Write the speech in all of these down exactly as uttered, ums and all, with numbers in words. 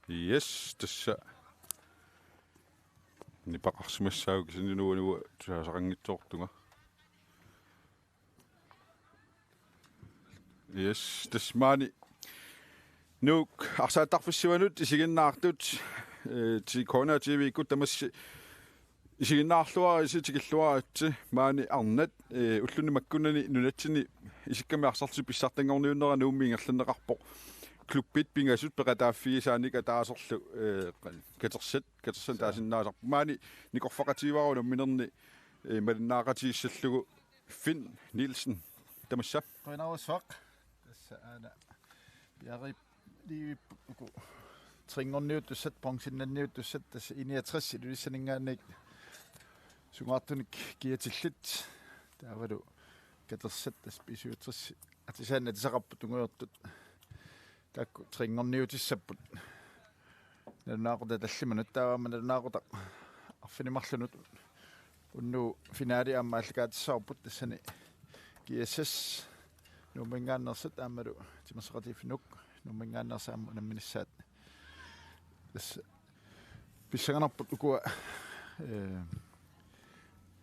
Yes, tassa. Nipaqarsimassaagut kisianni Nuuk, Nuuk tusaasaqanngitsoortunga. Yes, tassa maani Nuuk arsaattarfissivanut isiginnaartut, eh, ti-, K N R T V-kkut tamassi isiginnaarluaritsi, tikilluaritsi. Maani arnat, eh, ulluni makkunani nunatsinni isikkamik arsarlutik pissartanngorniunnerat Nuummi ingerlanneqarpoq klubbit pingasut peqataaffigisaanik ataaserlu, eh, katersat, katersat taasinnaasarput. Maani nikorfaqatigivara unamminerni, eh, malinnaaqatigissallugu. Finn Nielsen, tamassa. Qujanarsuaq. Tassa aana piariip liivip uku trinngorniuttussat, bronzennanniuttussat, tassa I niogtres Ilulissaninngaanniit sungaartunik kiatillit. Taavalu katersat tassa B syvogtres atisaanni atisaqarput tungujortut. Taakku trinngorniutissapput. Nalunaaqutaq tallimanut taava aamma nalunaaqutaq arfineq-marlunut. Unnugu finale aamma aallakaatissaavarput tassani G S S Nuumminngaanneersut aammalu Timersoqatigiiffik Nuuk Nuumminngaanneersut aamma unamminissaat. Tassa pissanganarput ukua, eh,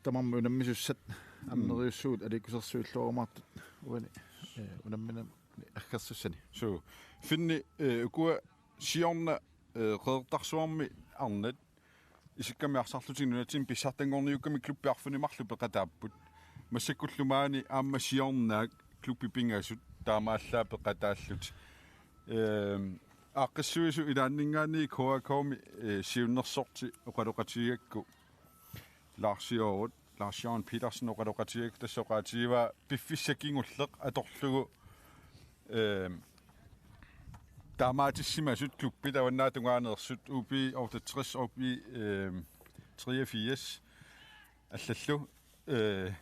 tamarmik unammisussat aamma Mm. neriussugut aliikkusersuilluarumaartut uani, eh, unamminermi aggersussani. Suu. Finni, eh, ukua siorna, eh, Qeqertarsuarmi arnat isikkamik arsarlutik nunatsinni pissartanngorniukkamik klubbit arfineq-marluk peqataapput. Massakkullu maani aamma siornaak klubbit pingasut taamaallaat peqataallutik. Ehm, aaqqissuisoq ilaanninngaanniit K A K-mi, eh, siunnersorti oqaloqatigigakku Lars Jørgen, Lars Jørgen Petersen oqaloqatigigakku tassa oqaatigivaa piffissaq kingulleq atorlugu, ehm, taamaatissimasut klubbit avannaata tungaaneersut U B otteogtres, U B, ehm, treogfirs allallu, eh,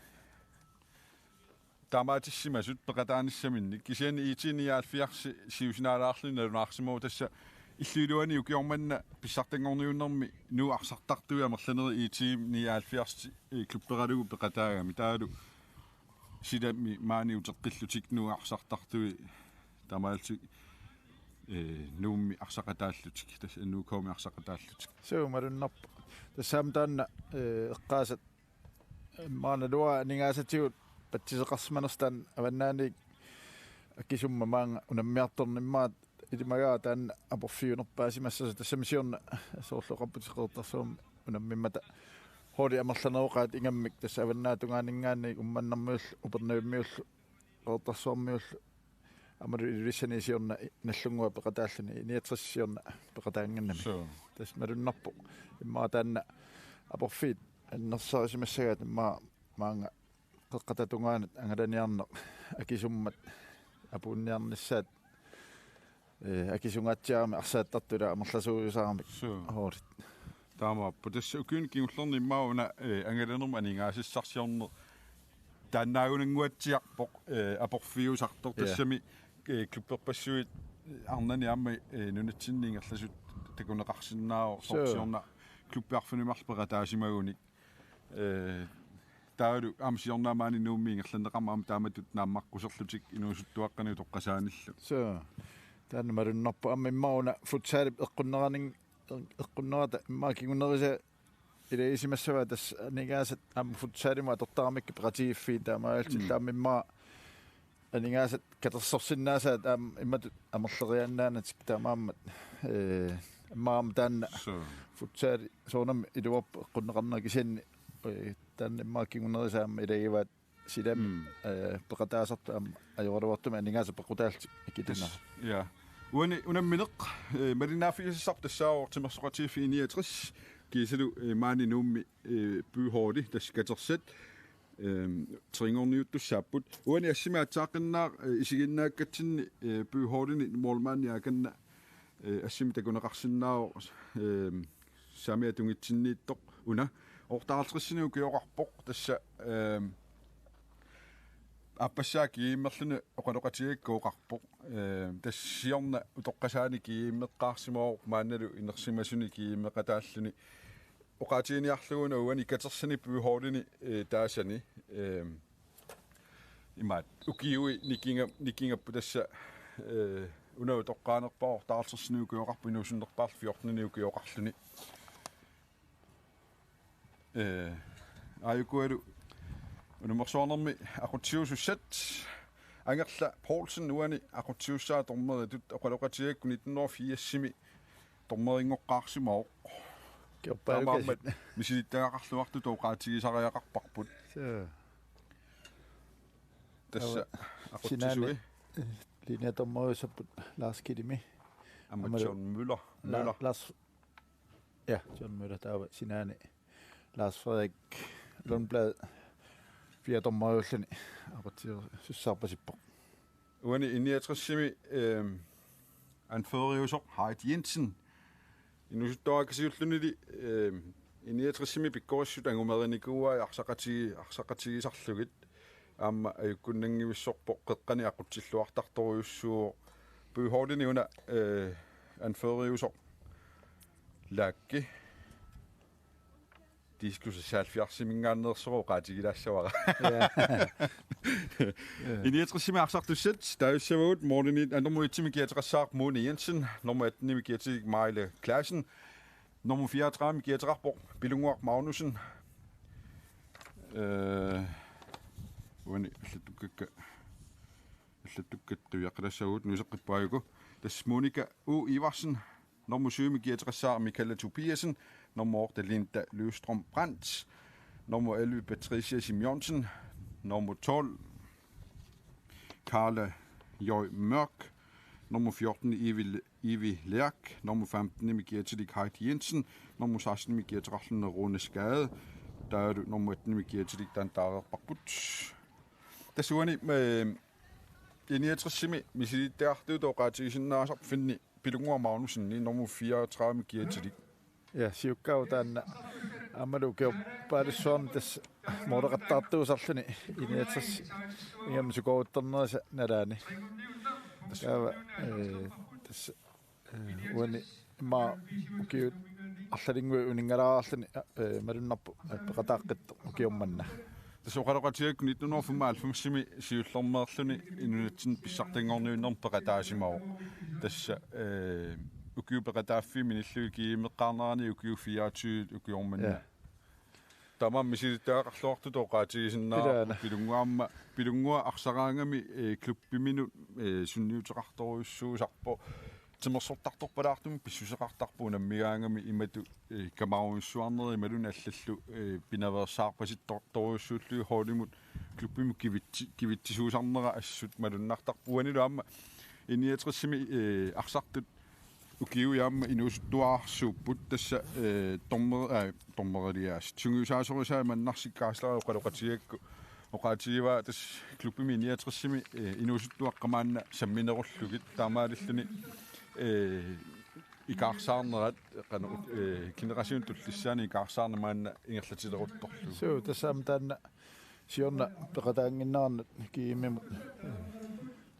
taamaatissimasut peqataanissaminnik kisianni I T nioghalvfjerds siusinaalaarluni nalunaarsimavoq tassa illup iluani ukioq manna pissartanngorniunnermi Nuuk arsartartui amerlanerit I T nioghalvfjerds, eh, klubberalugu peqataagami taavalu silami maani uteqqillutik Nuuk arsartartui taamaallutik, eh, Nuummi arsaqataallutik tassa N U K-mi arsaqataallutik. Suu malunnarpoq. Tassa aamma taanna, eh, eqqaasat immaqa naluara aningaasatigut patsiseqarsimanersoq taanna avannaaniit akisummat maanga unammiartorneq immaqa ilimagaara taanna aporfiunerpaasimassasoq tassami siorna soorlu oqarputit Qeqertarsuarmi unammimmata holdit amerlaneroqaat ingammik tassa Avannaata Tungaaninngaanniit Uummannarmiullu Upernavimmiullu Qeqertarsuarmiullu aammalu Ilulissani siorna Nagdlunguaq peqataalluni I niogtres siorna peqataanngimmat. Suu. Tassa malunnarpoq immaqa taanna aporfiit annersarisimassagaat immaqa maanga Qeqqata Tungaanut angalaniarneq akisummat apuunniarnissaat, eh, akisungaatsiarami arsaattartut ila amerlasuujusaramik. Suu. Holdit. Taamaappoq tassa ukiuni kingullerni immaqa una, eh, angalanermut aningaasassarsiorneq taannaagunannguatsiarpoq, eh, aporfiusartoq. Ja. Tassami, eh, klubberpassuit arnani aamma, eh, nunatsinni ingerlasut takuneqarsinnaavoq. Suu. Soorlu siorna klubbit arfineq-marluk peqataasimagunik. Eh, taavalu aamma siorna maani Nuummi ingerlanneqarmat aamma taamatut naammaqqusserlutik inuusuttuaqqanik utoqqasaanillu. Suu. Taanna malunnarpoq aamma immaqa una futsalip eqqunneraning-, eqqunnerata immaqa kingunerisaa ilagisimassavaa tassa aningaasat aamma futsalimut atortaramikkit peqatigiiffiit taamaallutik. Mm. Aamma immaqa aningaasat katersorsinnaasaat aamma imatut amerleriaannaanatik taamaammat, eh, immaqa aamma taanna. Suu. Futsali soorunami iluarpoq eqqunneqarnera kisianni, eh, taanna immaqa kingunerisaa aamma ilagivaat silami, mm, eh, peqataasartut aamma ajoraluartumik aningaasat peqqutaallutik ikituna. Tassa, ja. Uani unammineq, eh, malinnaaffigisassarput tassaavoq Timersoqatigiiffik I niogtres kiisalu, eh, maani Nuummi, eh, byholdi tassa katersat, ehm, trinngorniuttussaapput. Uani assimi aatsaaqqinnaaq, eh, isiginnaakkatsinni, eh, byholdini målmandi akanna, eh, assimi takuneqarsinnaavoq, ehm, saamiata tungitsinniittoq una. Otteoghalvtredsini ukioqarpoq tassa, ehm, aappassaa GM-erluni oqaloqatigigakku oqarpoq. Ehm, tassa siorna utoqqasaani GM-eqqaarsimavoq maannalu inersimasuni GM-eqataalluni. Oqaatiginiarlugu una uani katersani byholdini, eh, taasani, eh, imaat, ukiui nikinga-, nikingapput tassa, eh, una utoqqaanerpaavoq, Danielsen ukioqarpoq, inuusunnerpaarlu fjorten ukioqarluni. Ee, aajukualu unammersuarnermi aqutsisussat. Angerla Poulsen uani aqutsisussaa dommeritut, oqaloqatigigakku nitten hundrede og firsimi dommerinngoqqaarsimavoq. Kiorpaalukasit. Taamaammat misilittagaqarluartutut oqaatigisariaqarparput. Suu. Tassa aqutsisui. Sinaani, eh, linjedommeriussapput Lars Kidimi. Aamma Aammalu John Møller. La-, Møller. Lars, ja, John Møller taava sinaani. Lars Frederik Lundblad fire dommeriulluni aqutsisussaarpasippoq. Uani I niogtresimi, øhm, anføreriusoq Heid Jensen. Inuusuttuarakasiullunili, øhm, I niogtresimi pikkorissut angumerinikuuai arsaqati-, arsaqatigisarlugit. Aamma ajukkunnanngivissorpoq, qeqqani aqutsilluartartorujussuuvoq. Puiholdini una, øh, anføreriusoq Laakki. Diskus halvfjerdsiminngaanneersoq oqaatigilaassavara. Ja. I niogtresimi arsartussat taavissavagut: målimiit, øh, nummer etimi kiateqassaaq Mone Jensen, nummer attenimi kiatilik Maile Clausen, nummer fireogtredivemi kiateqarpoq Pilunnguaq Magnussen. Øh, uani allattukkakka, allattukkakka qiviaqqilaassavagut, nuiseqqippajuku. Tassa Monika U. Iversen, nummer syvimi kiateqassaaq Michaela Tobiassen, nummer otte Linda Løvstrøm Brandt, nummer elleve Patricia Simonsen, nummer tolv Carla J. Mørk, nummer fjorten Ivi, Ivi Lærk, nummer femten Mikiatilik Heid Jensen, nummer seksten Mikiateqarluni Rune Skade, taavalu nummer atten Mikiatilik Tantaareerparput. Tassa uani, øh, I niogtresimi misilittagartutut oqaatigisinnaasarput Finn Pilunnguaq Magnussenip nummer fireogtredivemi kiatilik. Ja, siukkaavoq taanna. Aammalu ukiorpaalussuarni tassa måleqattaartuusarluni I niogtres ingammik sukooruttornerisa nalaani. Taava, øh, tassa, øh, uani immaqa ukiut arlalinnguit uninngalaarluni, øh, malunnarpoq, øh, peqataaqqittoq ukioq manna. Tassa oqaloqatigaakku nitten hundrede og femoghalvfemsimi siullermeerluni inunnatsinni pissartanngorniunnermi peqataasimavoq. Tassa, øh, ukiut peqataaffii minillugit GM-eqqaarnerani ukiut fireogtyve ukioq manna. Ja. Tamanna misilittagaqarluartutut oqaatigisinnaasarput. Ilaana. Pilunnguaq aamma, Pilunnguaq arsaraangami, øh, klubbiminut, øh, sunniuteqartorujussuusarpoq. Timersortartorpalaartumik pissuseqartarpoq unammigaangami imatut, øh, kamarujussuarneri imaluunniit allallu, øh, pinaveersaarpasittortorujussuullugit holdimut klubbimut kivitsi-, kivitsisuusarnera assut malunnartarpoq. Uanilu aamma I niogtresimi, øh, arsartut ukiui aamma inuusuttuararsuupput. Tassa, øh, dommer-, øh, dommeriliaas sungiusaasorisai Mannarsi Kaasleri oqaloqatigigakku oqaatigivaa tassa klubbimi I niogtresimi, øh, inuusuttuaqqat maanna samminerullugit, taamaalilluni, øh, ikaarsaarnerat, qanoq, øh, generationit tullissaani ikaarsaarneq maanna ingerlatileruttorlugu. Suu, tassami taanna siorna peqataannginnerannut GM-imut, øh,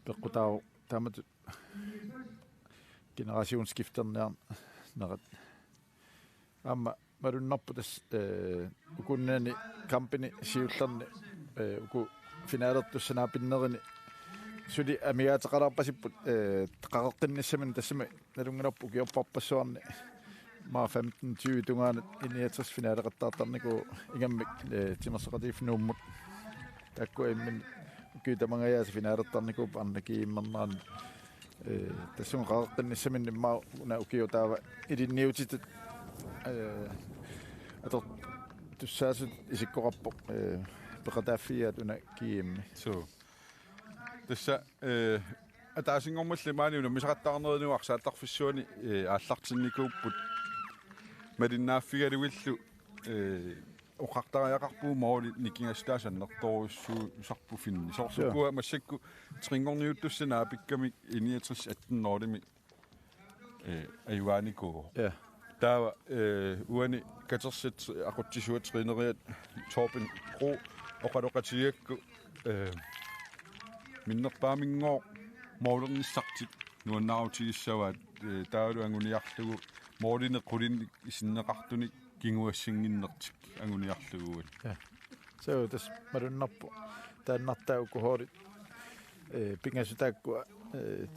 peqqutaavoq taamatut generationsskifterniarnerat. Aamma malunnarpoq tassa, øh, ukunnani kampini siullerni, øh, uku finalertussat naapinnerini suli amigaateqalaarpasipput, øh, qaqeqqinnissaminut, tassami nalunngilarput ukiorparpassuarni immaqa femten tyve tungaanut I niogtres finaleqattaartarnikuuvoq ingammik, øh, timersoqatigiiffik Nuummut. Taakkua imminnut ukiut tamangajaasa finalertarnikuupput arnat GM-erneranni. Øh, tassunga qaqeqqinnissaminut immaqa una ukioq taava ilinniutitut, øh, atortussaasutut isikkoqarpoq, øh, peqataaffigigaat una GM-i. Suu. Tassa, øh, ataasinngormat maani unammisaqattaarnerinut arsaattarfissuani, øh, aallartinnikuupput. Malinnaaffigalugillu, øh, oqartariaqarpugut måli nikingassutaasa annertoorujussuusarpoq Finn. Soorlu, suu, ukua massakkut trinngorniuttussat naapikkamik I niogtres atten nul-imi, øh, ajugaanikuuvoq. Ja. Taava, øh, uani katersat aqutsisua træneriat Torben Krog oqaloqatigigakku, øh, minnerpaaminngaanniit målernissartik nuannaarutigissavaat, øh, taavalu anguniarlugu målinik qulinik isinneqartunik kinguassinnginnertik anguniarlugu. Ja. Suu, tassa malunnarpoq. Taannartaa uku holdit, øh, pingasut taakkua, øh,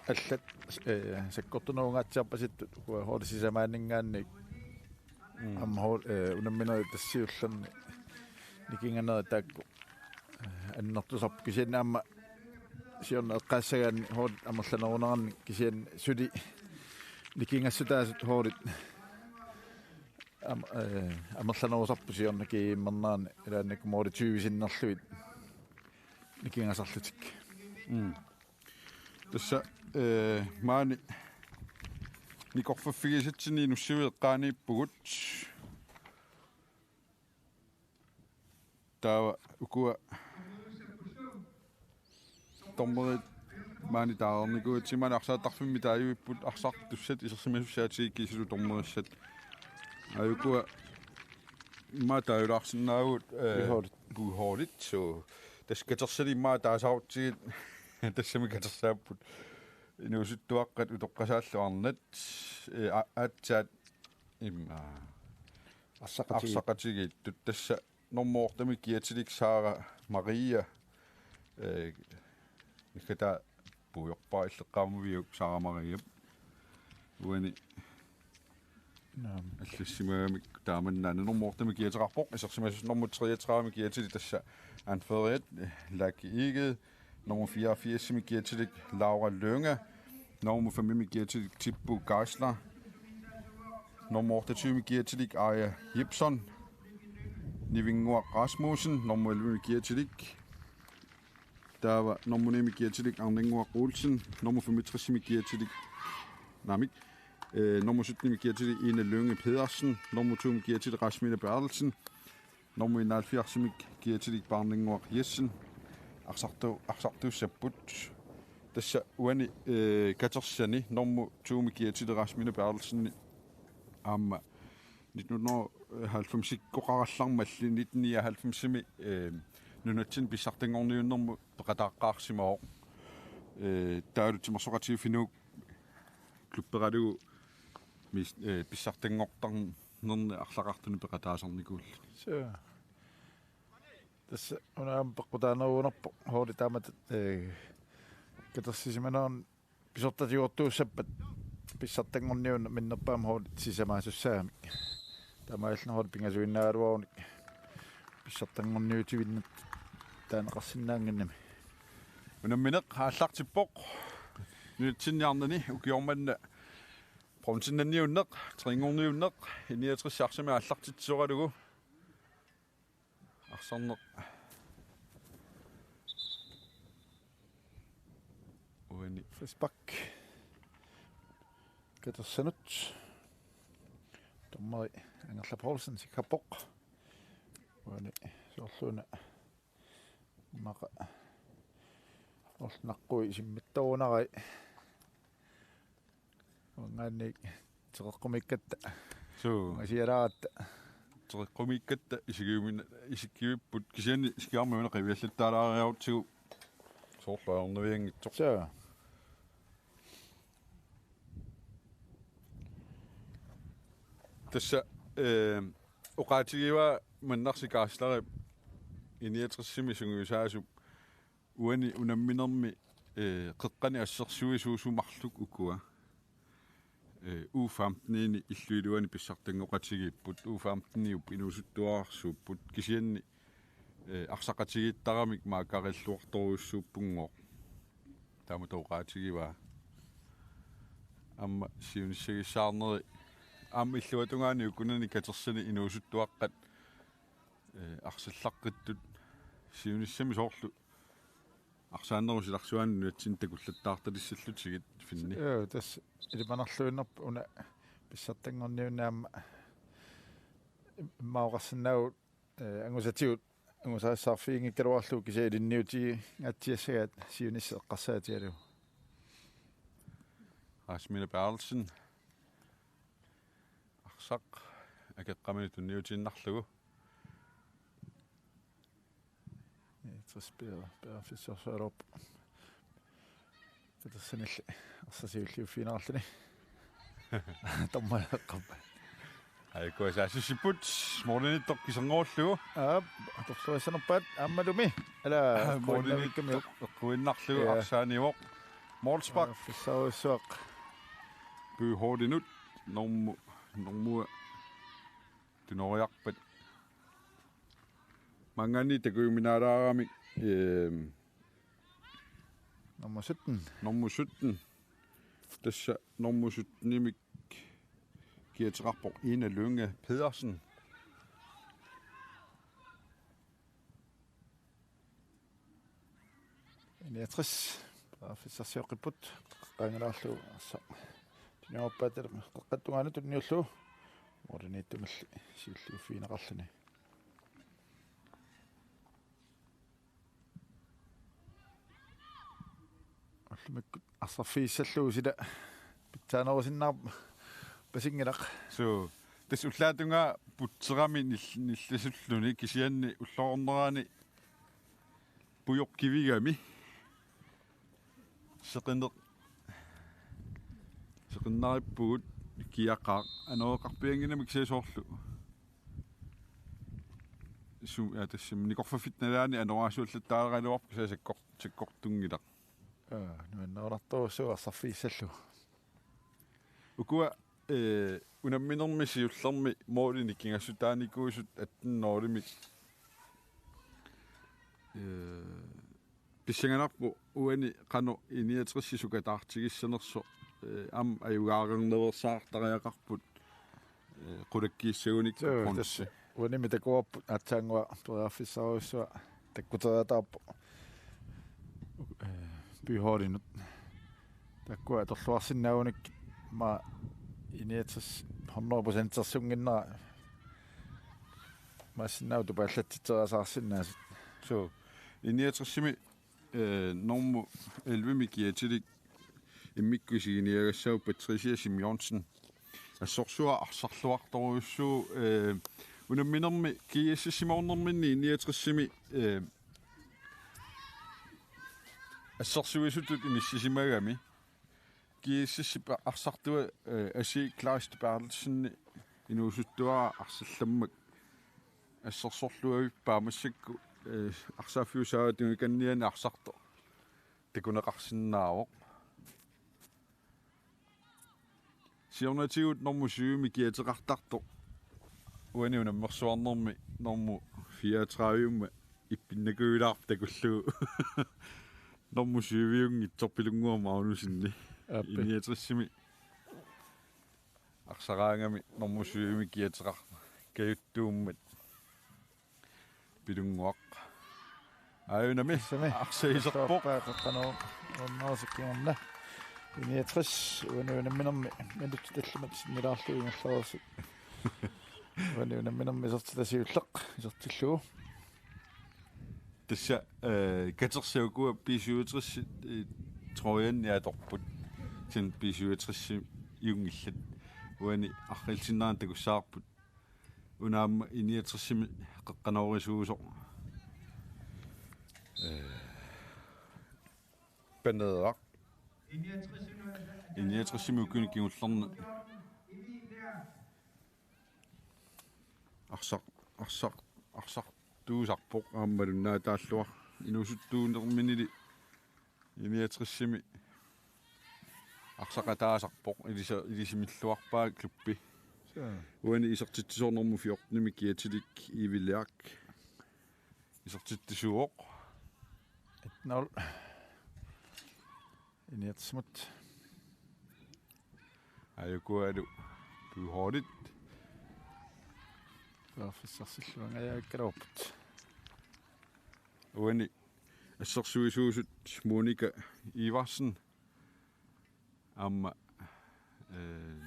allat, eh, sakkortunerungaatsiarpasittut, ukua holdit sisamaanninngaanniit. Mm. Aamma hold, eh, unamminerit tassa siullerni nikinganerit taakku, eh, annertusarput, kisianni aamma siorna eqqaassagaanni holdit amerlanerunerannit, kisianni suli nikingassutaasut holdit am-, eh, amerlanerusarput siorna G M-ernerani, ilaannikkut måli tyve sinnerlugit nikingasarlutik. Mm. Tassa, eh, maani nikorfaffigisatsinni Nuussuit eqqaaniippugut. Taava ukua dommerit maani taarnikuugatsigu, maani arsartarfimmi taaguipput, arsartussat isersimasussaatigikkit isillu dommerissat. Aa, ukua immaqa taagulaarsinnaavugut, eh, Puiholit. Puiholit, so tassa katersani immaqa taasarutsigit tassami katersaapput. Inuusuttuaqqat utoqqasaallu arnat, eh, a-, aatsaat immaqa Arsaqatigiit. Arsaqatigiittut. Tassa normu ottemi kiatilik Sara Maria, eh, ikkataa puiorpaa illeqqaamaviuk Sara Maria. Uani Naam. Allassimagami taamannaana normu ottemi kiateqarpoq, isersimasoq normu treogtredive kiatilik tassa anføreriat, eh, Lucky Egede, normu fireogfirs kiatilik Laura Lynge, normu fem kiatilik Tippu Geisler, normu otteogtyve kiatilik Aja Jepsen, Nivinnguaq Rasmussen, normu elleve kiatilik, taava normu ni kiatilik Arninnguaq Olsen, normu femogtres kiatilik, naamik, eh, normu sytten kiatilik Ina Lynge Pedersen, normu to kiatilik Rasmine Berthelsen, normu enoghalvfjerds kiatilik Paarninnguaq Jessen, arsartu-, arsartuussapput. Tassa uani, eh, katersani normu to kiatilik Rasmine Berthelsen aamma nitten hundrede og halvfems-ikkoqarallarmalli nitten nioghalvfems-imi, eh, nunatsinni pissartanngorniunnermut peqataaqqaarsimavoq. Eh, taavalu timersoqatigiit Finuuk klubberalugu mis-, eh, pissartanngortarnerni arlaqartuni peqataasarnikuulluni. Suu. Tassa una aamma peqqutaanerugunarpoq holdit taamatut, eh, katersisimanerannut pisortatigoortuussappat pissartanngorniunneq minnerpaamik holdit sisamaasussaammat. Taamaalilluni holdit pingasuinnaagaluarunik pissartanngorniutivinnut taaneqarsinnaannginnami. Unammineq aallartippoq. Nunatsinni arnani ukioq manna bronzenniunneq, trinngorniunneq, I niogtres arsamik aallartitsisoralugu. Arsarneq. Uani. Frispark. Katersanut. Dommeri Angerla Poulsen sikkerpoq. Uani soorluuna. Maqa. Ornaqqui isimmittorunarai. Uanngaanniit teqeqqumiikkatta. Suu. Ungasialaaratta. Teqeqqumiikkatta isigiumin-, isikkivipput kisianni sikiarmi una qiviallattaalaariarutsigu soorlu ajornavianngitsoq. Suu. Tassa, eh, oqaatigivaa Mannarsi Geislerip I niogtres-imi sungiusaasup uani unamminermi, eh, qeqqani assersuisuusut marluk ukua. Eh, U femten-ini illup iluani pissartanngoqatigiipput, U femten-iup inuusuttuararsuupput, kisianni, eh, arsaqatigiittaramik maakkarilluartorujussuuppunngooq. Taamatut oqaatigivaa. Aamma siunissagissaarneri, aamma illuatungaani ukunani katersani inuusuttuaqqat, eh, arsalaqqittut siunissami soorlu arsaannerup silarsuani nunatsinni takullattaartalissallutigit Finni. Joo, tassa ilimanarluinnarpoq una pissartanngorniunneq aamma immaqa oqarsinnaavugut, eh, angusatigut angusarissaarfiginngikkaluarlugu kisianni ilinniutigingaatsiassagaat siunissaq eqqarsaatigalugu. Rasmine Berthelsen. Arsaq akeqqamini tunniutiinnarlugu. Tassa Peter, Peter Fischer Sørup. Katersanilli arsaq siulliuffigineqarluni. Dommeri eqqappaa. Aa, ukua saassussipput, målinittoq kiserngorullugu. Aap, atorluassanerpaat aammalumi. Ala, målinittoq eqquinnarlugu. Ja. Arsaanivoq. Målspark. Fissarujussuaq. Byhordinut normu, normua tunoriarpat. Maanngaanniit takujuminaalaarami, ehm, Nummer sytten. Nummer sytten. Tassa nummer sytten-imik kiateqarpoq Ina Lynge Pedersen. Niogtres. Periarfissarsioqqipput. Qangilaarlu assa. Tunniuppaat qeqqata tungaanut tunniullugu. Målimiittumilli siulliuffigineqarluni. Ullumikkut arsarfigissallugu sila pitsaanerusinnaappasinngilaq. Suu, tassa ullaap tungaa putserami nil-, nillasulluni kisianni ulloqarnerani pujoqqivigami. Seqineq-, seqinnarippugut kiaqaaq anoreqarpiannginnami kisianni soorlu. Su-, ja, tassami nikorfaffitsinni nalaani anoraasuallattaaraluarpoq kisianni sakkor-, sakkortunngilaq. Aa, nuannerunartorujussuaq arsarfigissallugu. Ukua, eh, unamminermi siullermi målini kingassutaanikuusut atten nul-imik. Eh, pissanganarpoq uani qanoq I niogtres sukataartigissanersoq, eh, aamma ajugaarnereersaartariaqarput, eh, qulakkiissagunik. Suu, bronze. Tassa uanimi takuarput aatsaannguaq periarfissarujussuaq takkuteriataarpoq. Eh, Byhordinut. Taakkua atorluarsinnaagunik aamma I niogtres hundrede procentersunnginnera. Maassinnaavoq tupaallatsitseriasaarsinnaasut. Suu, I niogtres-imi, eh, normu elleve-mi kiatilik immikkut isiginiagassaagut Patricia Simonsen. Assorsuaq arsarluartorujussuuvoq, eh, unamminermi G S S-imoornerminni I niogtres-imi, eh, assersuisutut inissisimagami. G S S-ip arsartua, eh, Asi Kleist Berthelsen inuusuttuara arsallammak assersorluavippaat massakkut, eh, arsaaffiup saava tungikanniani arsartoq takuneqarsinnaavoq. Siornatigut normu syv-imi kiateqartartoq uani unammersuarnermi normu fireogtredive-mi ippinnakuilaarpoq takullugu. Normu syv-iunngitsoq Pilunnguaq Magnussen. Aappi. I niogtres-imi arsaraangami normu syv-imi kiateqartoq kajuttuummat Pilunnguaq. Aajunami. Tassami. Arsagisarpoq. Tassami. Qanoq unnersikkimanna. I niogtres uani unamminermi minutsit tallimat sinnilaarlugit ingerlareersut. Uani unamminermi isertitaq siulleq isertillugu. Tassa, eh, katersakkua B syvogtres, eh, trøjanni atorput. Sen B syvogtres-iunngillat. Uani arriilsinnaanngilaq takussavarput. Una aamma I niogtres-imi qeqqanoorisuusoq. Eh, Paneeraq. I niogtres-imi ukiuni kingullerni arsaq, arsaq, arsartuusarpoq aamma malunnaataalluar inuusuttuunerminili I niogtres-imi arsaqataasarpoq ilisa-, ilisimilluarpaa klubbi. Suu. Uani isertitsisoq normu fjorten-imi kiatilik Ivi Lerch. Isertitsisuuvoq. Et nul. I niogtres-imut. Ajokualu Byhordit. Periarfissarsilluangajavikkaluarput. Uani assersuisuusut Monika Iversen aamma, eh,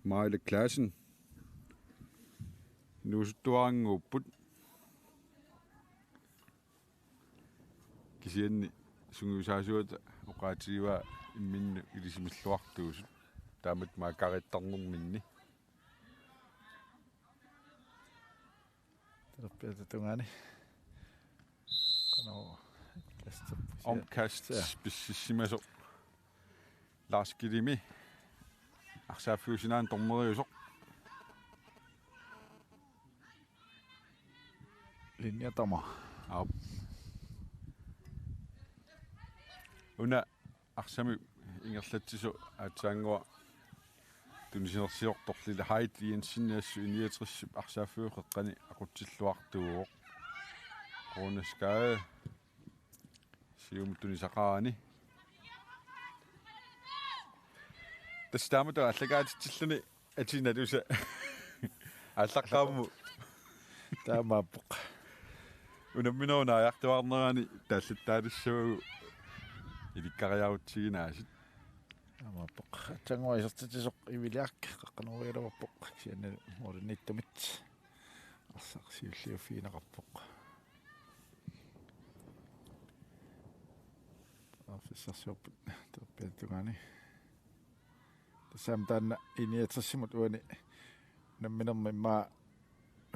Maile Clausen inuusuttuaraannguupput. Kisianni sungiusaasuata oqaatigivaa imminnut ilisimilluartuusut taamatut maakkarittarnerminni. Talerpiata tungaani. Qanoq kasterpusia. Omkast. Sia. Pississimasoq. Lars Kilimi. Arsaaffiup sinaani dommeriusoq. Linja tama. Aap. Una arsamik ingerlatsisoq aatsaannguaq tunisinersiortorli Haid Jensen assut I-niogtresip arsaaffiup qeqqani aqutsilluartuuvoq. Rune Skade siumut tunisaqarani. Tassa taamatut aallakaatitsilluni atiinnaq tusa. Aallaqqaammut. Taamaappoq. Unamminerup naajartuaarnerani taallattaatissavagut ilikkariarutsiginaasut. Taamaappoq. Aatsaannguaq isertitsisoq Iviliaq qeqqanoorigaluarpoq. Kisianni målimiittumit arsaq siulliuffigineqarpoq. Periarfissarsiorput talerpiata tungaani. Tassami taanna I-niogtresimut uani unamminermi immaqa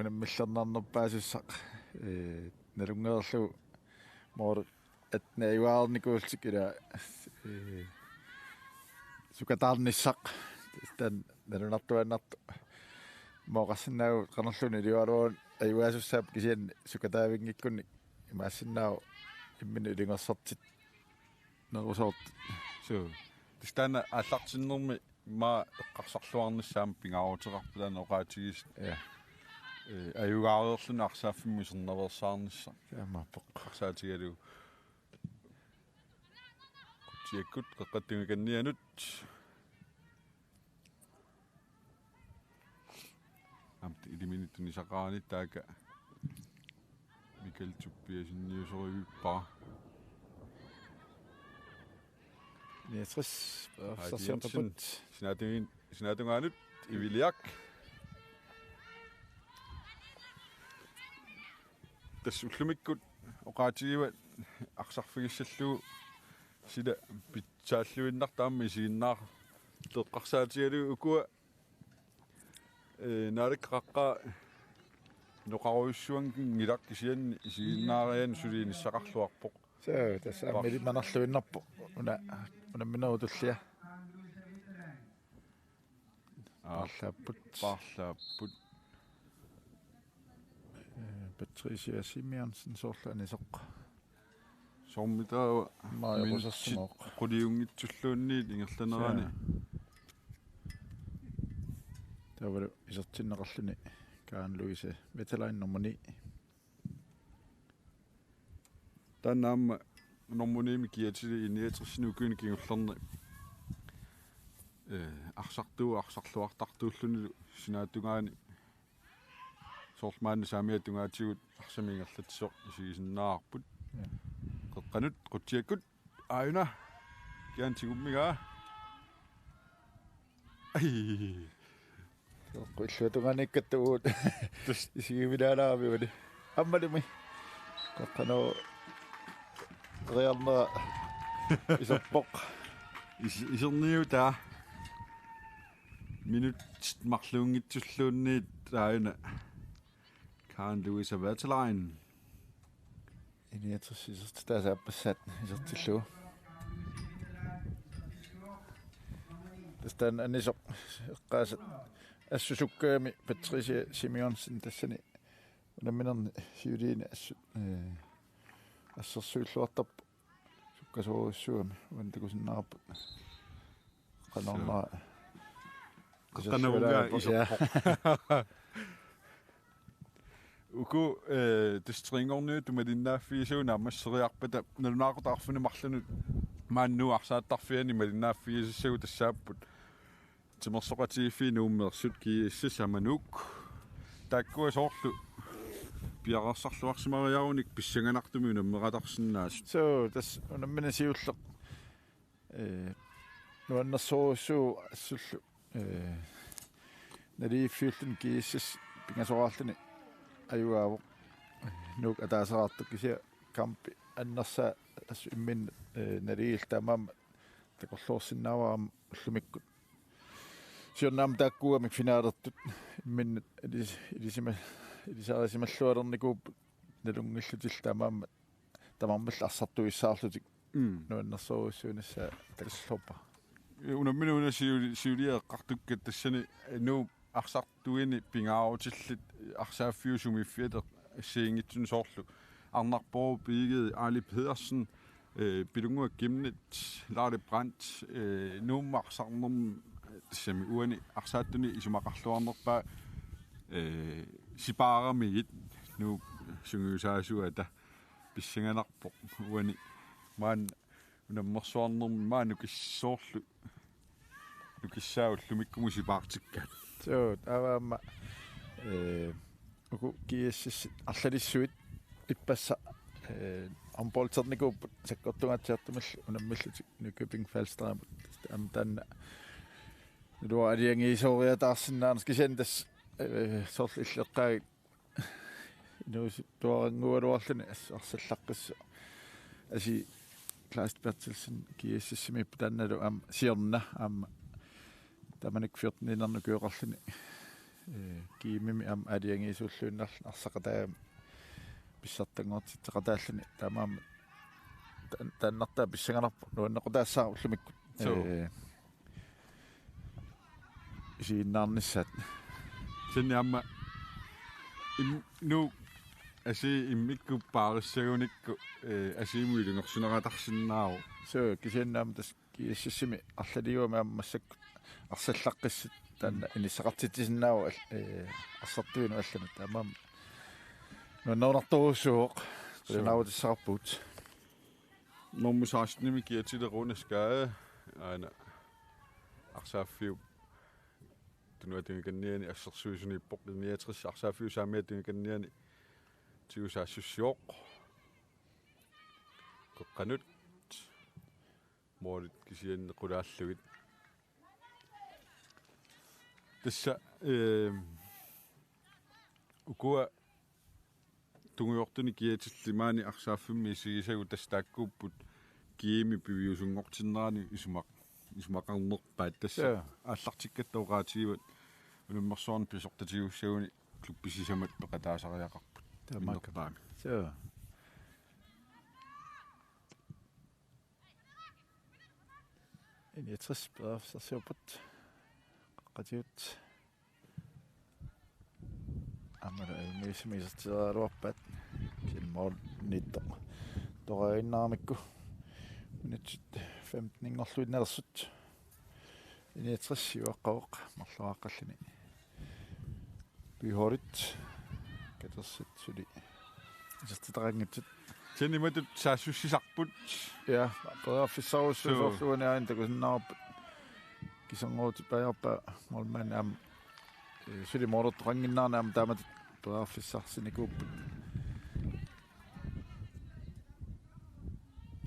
unammillernarnerpaasussaq, ee, nalunngereerlugu mål attenit ajugaarnikuullutik ila, ee, sukataarnissaq. Taanna nalunartuaannartoq. Immaqa oqarsinnaavugut qanorluunniit iliuaraluaruni ajugaasussaapput kisianni sukataavinngikkunik imaassinnaavoq imminnut ilungersortinnerusoortut. Suu. Tassa taanna aallartinnermi immaqa eqqarsarluarnissaa aamma pingaaruteqarpoq taanna oqaatigisoq. Ja. Ee, ajugaareerluni arsaaffimmut isernaveersaarnissaq. Taamaappoq. Eqqarsaatigalugu. Qutsiakkut qeqqata tungakannianut. Aamma iliminut tunisaqarani taakku Michael Tobiassen niusorujuppara. Niatris, Haid Jensen, sinaatungin-, sinaatungaanut Iviliaq. Tassa ullumikkut oqaatigivat arsarfigissallugu sila pitsaalluinnartoq aamma isiginnaartoq eqqarsaatigalugu ukua, ee, Naalakkersuisut qaqqat noqarujussuanngilaq kisianni isiginnaarianni suli inissaqarluarpoq. Suu, tassa aamma Par- ilimanarluinnarpoq una, unamminerup tullia. Aa, paarlaapput. Paarlaapput. Ee, Patricia Simeonsen soorlu anisoq. Soormitaava Maja minutsit Rosassimooq. Quliunngitsulluunniit ingerlanerani. Suu. Taavalu isertinneqarluni Karen Louise Wetterlein nummer ni. Taanna aamma nummer ni-mik kiatili I-niogtresini ukiuni kingullerni, ee, arsartuuvoq arsarluartartuullunilu sinaatungaani soorlu maanna saamiata tungaatigut arsamik ingerlatsisoq isigisinnaavarput. Ja. Qeqqanut, Qutsiakkut, aajuna, kian tigummigaa. Ai. Illuatungaaniikkatta uagut. Tassa. Isigivilaalaarami uani. Aammalumi. Qeqqanut qiarnera iserpoq. Is-, iserniutaa. Minutsit marluunngitsulluunniit aajuna. Karen Louise Wetterlein. I-niogtres isertitaasa aappassaat isertillugu. Tassa taanna anisoq eqqaasat assut sukkagami Patricia Simeonsen tassani unamminerni siuliini assut, ee, assersuilluartarpoq sukkasoorujussuugami uani takusinnaavarput. Qanormaa. Qanormaa iserpoq. Uku, eh, tassa tre-nngorniuttut malinnaaffigisagut naammasseriarpata nalunaaqutaq arfineq-marlunut maani Nuup arsaattarfiani malinnaaffigisassagut tassaapput timersoqatigiiffiit Nuummeersut, GSS Aamma Nuuk. Taakkua soorlu piareersarluarsimariarunik pissanganartumik unammeqalersinnaasut. Suu, tassa unammineq siulleq. Ee, nuannersorujussuuvoq assullu, ee, naligiiffiulluni GSS pingasoraarluni ajugaavoq. Nuuk ataaseqartoq kisianni kampi annersaa assut imminnut, ee, naligiilluta taamaammat takorloorsinnaavara ullumikkut. Siorna aamma taakkuugamik finalertut imminnut ilis-, ilisima-, ilisarisimalluarnikuupput nalunngillutillu taamaammat tamarmik arsartuissaarlutik. Mm. Nuannersorujussuunissaa takorloorpara. Unammineq una siuli-, siuliani eqqartukkat tassani Nuup arsartuini pingaarutillit arsaaffiup sumiiffiata assigiinngitsunik soorlu Arnarpoq Egede, Ali Pedersen, Eh, Pilunnguaq Chemnitz, Laali Brandt, eh, Nuummi arsarnermi, eh, tassami uani arsaattuni isumaqarluarnerpaa, eh, sipaaramigit Nuup sungiusaasuata pissanganarpoq uani maani unammersuarnermi maani nukissoorlu nukissaa ullumikkumut sipaartikkaat. Suu, taava aamma, eh, uku G S S arlalissuit ippassaq, eh, håndboldernikut sakkortungaatsiartumillu unammillutik Nykøbing Falsterimut. Aamma taanna naluara aalajangiisooriataarsinnaaneq kisianni tassa, eh, soorlu illeqqaagit inuusuttuarannguugaluarluni as-, arsallaqqissoq. Asi Klaas Berthelsen G S S-imiippoq taannalu aamma siorna aamma tamanna fjorten-iinnarnut ukioqarluni, eh, G M-imi aamma aalajangiisuulluinnarluni arsaqataagami pissartanngortitseqataalluni taamaammat tan-, taannartaa pissanganarpoq nuannequtaassaaq ullumikkut. Suu. Eh, isiginnaarnissaat. Kisianni aamma im-, Nuuk asi immikkut paarissagunikku, eh, Asiimut ilungersuneratarsinnaavoq. Suu, kisianni aamma tassa G S S-imi arlaliugami aamma massakkut arsallaqqissut taanna inissaqartitsisinnaavoq al-, eh, arsartuinut allanut. Taamaammat nuannerunartorujussuuvoq. Suu. Qujanarujussuaq. Nummer seksten-imi Kjetil Runes Gade, aana arsaaffiup tunuatungikanniani assersuisuniippoq, I niogtres arsaaffiup saamiata tungikanniani tigusaassussivoq. Qeqqanut. Målit kisianni qulaallugit. Tassa, eh, ukua tungujortunik Kjetilli maani arsaaffimmi isigisagut tassa taakkuupput G M-i piviusunngortinnerani isumaq-, isumaqarnerpaat tassa. Joo. Aallartikkatta oqaatigivat unammersuarneq pisortatigissaguni klubbi sisamat peqataasariaqarput. Taamaakka. Minnerpaami. Joo. I niogtres periarfissarsiorput. Qeqqatigut. Aammalu ajunngivissumik isertitseriaraluarpaat. Kisianni målimiittoq toqaginnaaramikku. Minutsit femten-inngorluinnalerput. I niogtres siuaqqavoq marloriaaqqalluni. Pihorit. Katersit suli isertitaqanngitsut. Kisianni imatut saassussisarput. Ja, periarfissarujussuit. Suu. Soorlu uani aana takusinnaavarput. Kiserngortipaajarpaa målmandi aamma, eh, suli målertoqannginnerani aamma taamatut periarfissarsinikuupput.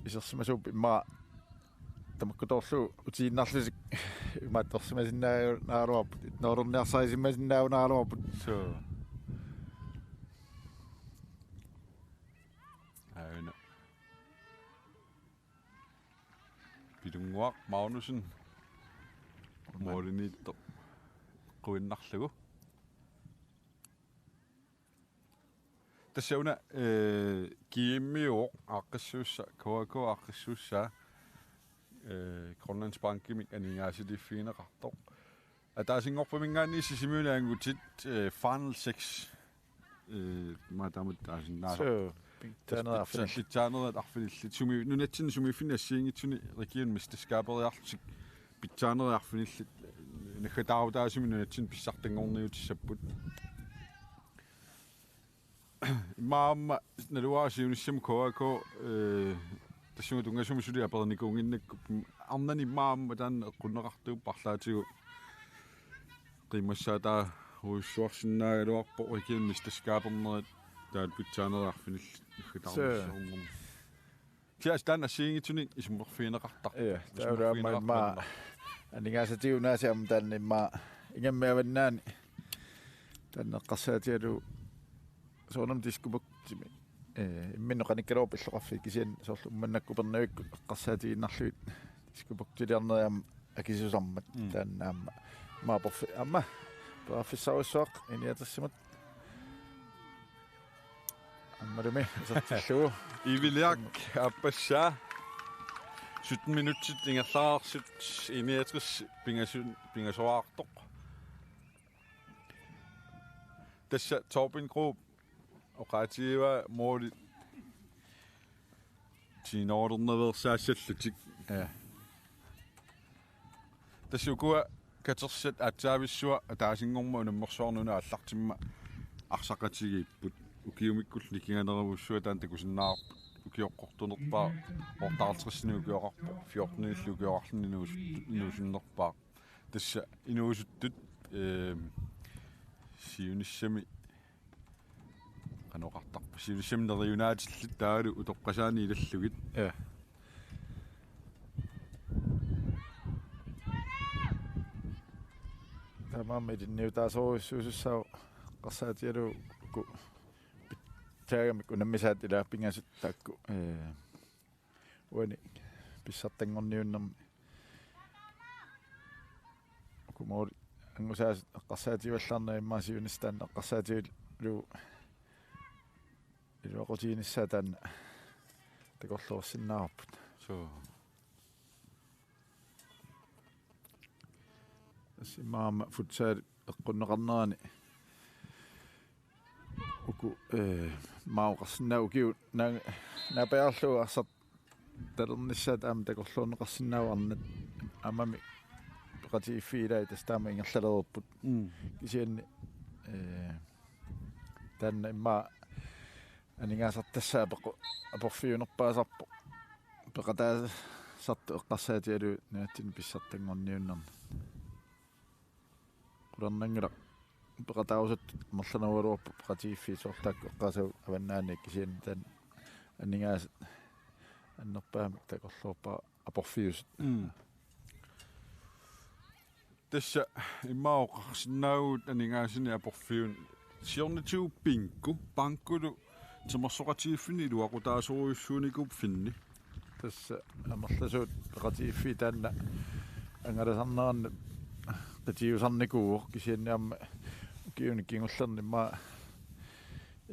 Isersimasuupput immaqa tamakkutoorlugu utiinnarlutik imaattorsimasinnaanngikkaluarput, noolerniarsarisimasinnaagunaraluarput. Suu. Aana. Pilunnguaq Magnussen. Målimiittoq quinnarlugu. Tassa una, eh, G M-iuvoq aaqqissuussa, K A K aaqqissuussaa, eh, Grønlandsbankimik aningaasaliiffigineqartoq. Ataasinngorpaminngaanniit Sisimiuni angutit, eh, Final Six, eh, maataamat taasinnaasarpoq. Suu, pitsaanerit arfinillit. Pitsaanerit arfinillit. Sumi-, nunatsinni sumiiffinni assigiinngitsuni region mesterskaberiarlutik pitsaanerit arfinillit. Naggataarutaasumik nunatsinni pissartanngorniutissapput. Immaqa aamma naluara siunissami K A K, eh, tassunga tunngasumi suli aperinikuunnginnakku arnani immaqa aamma taanna eqqunneqartuuvoq arlaatigut qiimmassaataarujussuarsinnaagaluarpoq region mesterskabernerit taava pitsaanerit arfinillit naggataarujussuarnermi. Suu. Kisianni taanna assigiinngitsunik isummerfigineqartarpoq. Ja, taava aamma isummerfigineqartarpoq immaqa aningaasatigut aasiit aamma taanna immaqa ingammik avannaani taanna eqqarsaatigalugu soorunami Diskobugtimi, eh, imminnut qanikkaluarpoq illoqarfiit kisianni soorlu Uummannaq Kupernavikkut eqqarsaatigiinnarlugit Diskobugtiliarnerit aamma akisusarmat. Mm. Taanna aamma. Aamma porfi-, aamma. Periarfissarujussuaq I niogtres-imut. Aammalumi isertillugu. Iviliaq aappassaa. Sytten minutsit ingerlareersut I niogtres pingasu-, pingasoraartoq. Tassa Torben Groth oqaatigivaa målit Sinornerveersaassallutik. Ja. Tassa ukua katersat aatsaavissuaq ataasinngormat unammersuarnut aallartimmat arsaqatigiipput. Ukiumikkullu nikinganerujussuaq taanna takusinnaavarput. Ukioqqortunerpaaq, otteoghalvtredsinik ukioqarpoq, fjortenillu ukioqarluni inuus-, inuusunnerpaaq. Tassa inuusuttut, ehm, siunissami qanoq oqartarpa, siunissami neriunaatillit taavalu utoqqasaani ilallugit. Ja. Taamaammat ilinniutaasorujussuusussaavoq eqqarsaatigalugu uku pitsaagamik unammisaat ilaa pingasut taakku, ee, uani pissartanngorniunnermi. Uku mål angusaasut eqqarsaatigivallaarnagu immaqa siunissaq taanna eqqarsaatigalugu iluaqutiginissaa taanna takorloorsinnaavarput. Suu. Tassa immaqa aamma futsal eqqunneqarnerani uku, ee, immaqa oqarsinnaavoq ukiut naa-, naapajaarlugu arsartalernissaat aamma takorloorneqarsinnaavoq arnat aammami peqatigiiffiit ilaat tassa taama ingerlalereerput. Mm. Kisianni, ee, taanna immaqa aningaasartassaat apeqqu-, aporfiunerpaasarpoq. Peqataasartut eqqarsaatigalugit nunatsinni pissartanngorniunnermi. Qularnanngilaq peqataarusuttut amerlanerugaluarput peqatigiiffiit soorlu taakku eqqaasagut avannaani kisianni taanna aningaasat annerpaamik takorloorpara aporfiusut. Mm. Tassa immaqa oqarsinnaavugut aningaasanik aporfiunik siornatigut Pinko, Pankulu timersoqatigiiffinni iluaqutaasorujussuunikuupput Finni. Tassa amerlasuut peqatigiiffiit taanna angalasarneranut qitiusarnikuuvoq kisianni aamma ukiuni kingullerni immaqa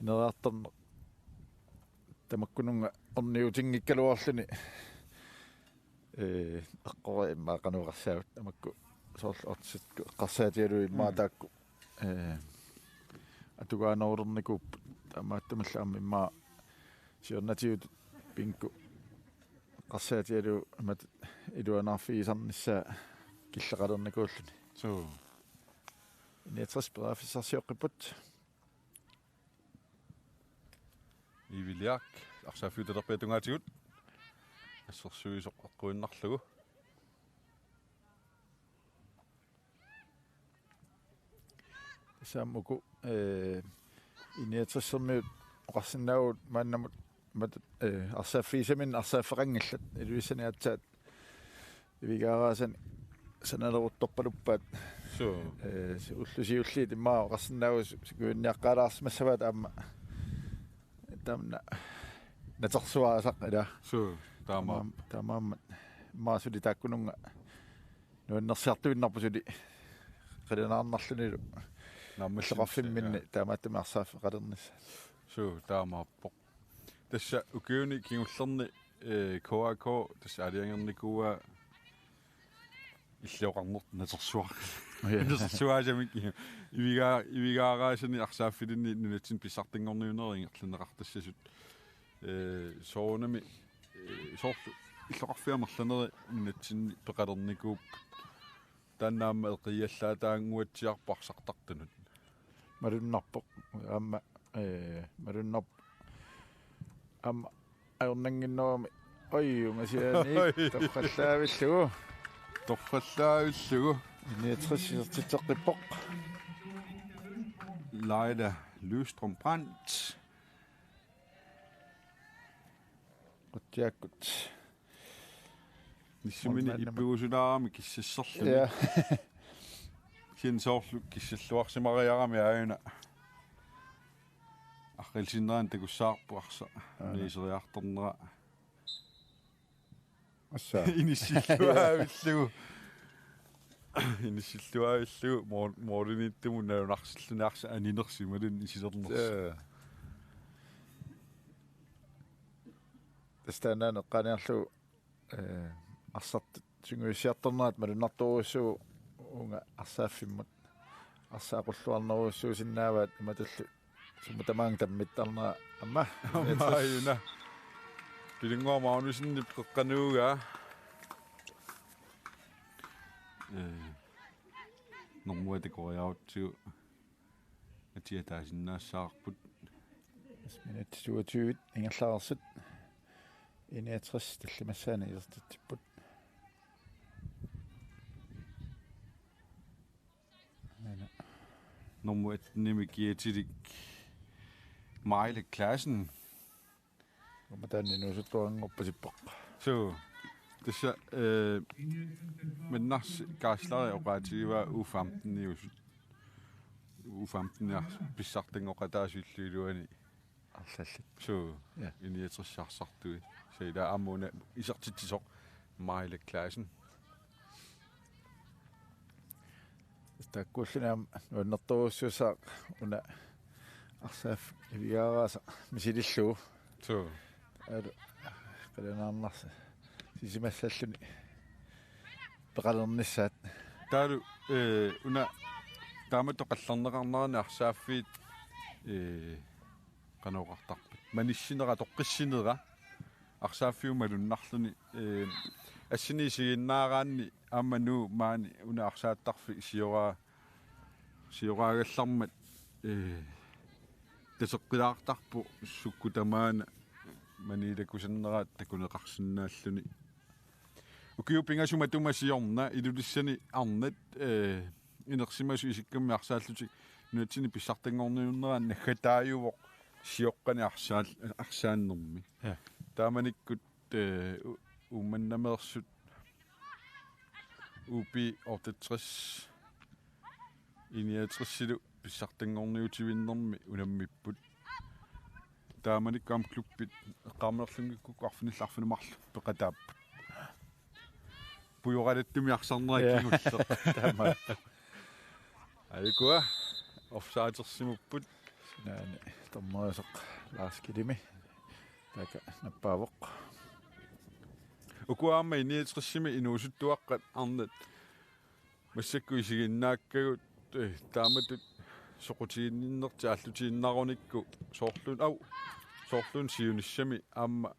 ineriartorneq tamakkununnga orniutinngikkaluarluni. Ee, eqqori immaqa qanoq oqassaagut tamakku soorlu oddsikkut eqqarsaatigalugit immaqa Mm. taakku, ee, atugaanerulernikuupput taamaattumillu aamma immaqa siornatigut Pinko eqqarsaatigalugu imatut iluanaarfigisarnissaa killeqalernikuulluni. Suu. Niogtres periarfissarsioqqipput. Iviliaq, arsaaffiutalerpiatungaatigut. Assersuisoq eqquinnarlugu. Tassa aamma uku, ee, I niogtressermiut oqarsinnaavugut maannamut mat-, ee, arsaaffigisaminnik arsaaffeqanngillat Ilulissani aatsaat Ivigaaraasani sanaleruttorpaluppaat. Suu. Ee, si-, ullut siulliit immaqa oqarsinnaavugut su-, sukuinniaqqaalaarsimassavaat aamma tamanna natersuaasaq ilaa. Suu, taamaappoq. Taamaam-, taamaammat immaqa suli taakkununnga nuannersiartuinnarpoq suli qilanaarnarlunilu. Naammassinnaavoq. Illoqarfimminni, ja, taamaattumik arsaaffeqalernissaat. Suu, taamaappoq. Tassa ukiuni kingullerni, ee, K A K tassa aalajangernikuuaa illoqarnertut natersuaq-, ja, natersuaasamik Ivigaa-, Ivigaaraasani arsaaffilinni nunatsinni pissartanngorniunnerit ingerlanneqartassasut. Ee, soorunami, ee, soorlu illoqarfiit amerlanerit nunatsinni peqalernikuupput. Taanna aamma eqiallaataannguatsiarpoq arsartartunut. Malunnarpoq. Aamma, ee, malunnarpoq. Aamma ajornannginnerami. Oj, ungasianik. Oj. Torrallaavillugu. Torrallaavillugu. Niogtres isertitseqqippoq. Laila Lystrøm Brandt. Quttiakkut. Nissimini målmandimut ippigusunaarami kissasserluni. Ja. Kisianni soorlu kissalluarsimariarami aajuna. Arriilsinnerani takussavarput arsaq. Aana. Niiseriartornera. Assa. Inissilluaavillugu. Inissilluaavillugu mål-, målimiittumut nalunarsilluni arsaq aninersoq imaluunniit isilernersoq. Ja. Tassa taannaana eqqaaniarlugu, ee, arsartut sungiussiartornerat malunnartorujussuuvoq uunga arsaaffimmut. Arsaq aqulluarnerujussuusinnaavaat imatullu sumut tamaanga tammittarnera aamma. Aamma aajuna. Pilunnguaq Magnussenip qeqqanuugaa. Ee, normuata koriarutsigu atia taasinnaassavarput. Minut toogtyve ingerlareersut. Enogtres tallimassaani isertitsipput. Aana. Normu attenimi kiatilik Maile Clausen. Aamma taanna inuusuttuaranngorpasippoq. Suu. Tassa, eh, mannarsi Kaaslari oqaatigivaa U femten-iusut. U femten pissartanngoqataasut illup iluani. Arlallit. Suu. Ja. Enogtres arsartui. Suu ila aamma una isertitsisoq Maile Clausen. Taakkuulluni aamma nuannertorujussuussaaq una arsaaffik ivigaaraasa misilillugu. Suu. Alu, qilanaarnarsi. Sisimassalluni peqalernissaat. Taavalu, eh, una taamatut qallerneqarnerani arsaaffiit, eh, qanoq oqartarput. Manissinera, toqqissinera. Arsaaffiup malunnarluni, eh, assini isiginnaaraanni aamma Nuup maani una arsaattarfik sioraa-, sioraagallarmat, eh, taseqqilaartarpoq sukkut tamaana maniilakusanneraat takuneqarsinnaalluni. Ukiut pingasut matuma siorna Ilulissani arnat, eh, inersimasut isikkamik arsaallutik nunatsinni pissartanngorniunnerani naggataajuvoq sioqqani arsaal-, arsaannermi. Ja. Taamanikkut, eh, U-, Uummannameersut U B otteogtres enogtresilu pissartanngorniutivinnermi unammipput. Taamanikkut aamma klubbit eqqaamanerlunngikkukkit arfinillit arfineq-marluk peqataapput. Pujoralattumik arsarnera. Ja. Kingulleq. Taama. Aajukua offsidersimapput. Sinaani dommeriusoq Lars Kilimi. Taakku nappaavoq. Ukua aamma enogtresimi inuusuttuaqqat arnat massakkut isiginnaakkagut, eh, taamatut soqutiginninnertik aallutiinnarunikku soorluun, au, soorluun siunissami aamma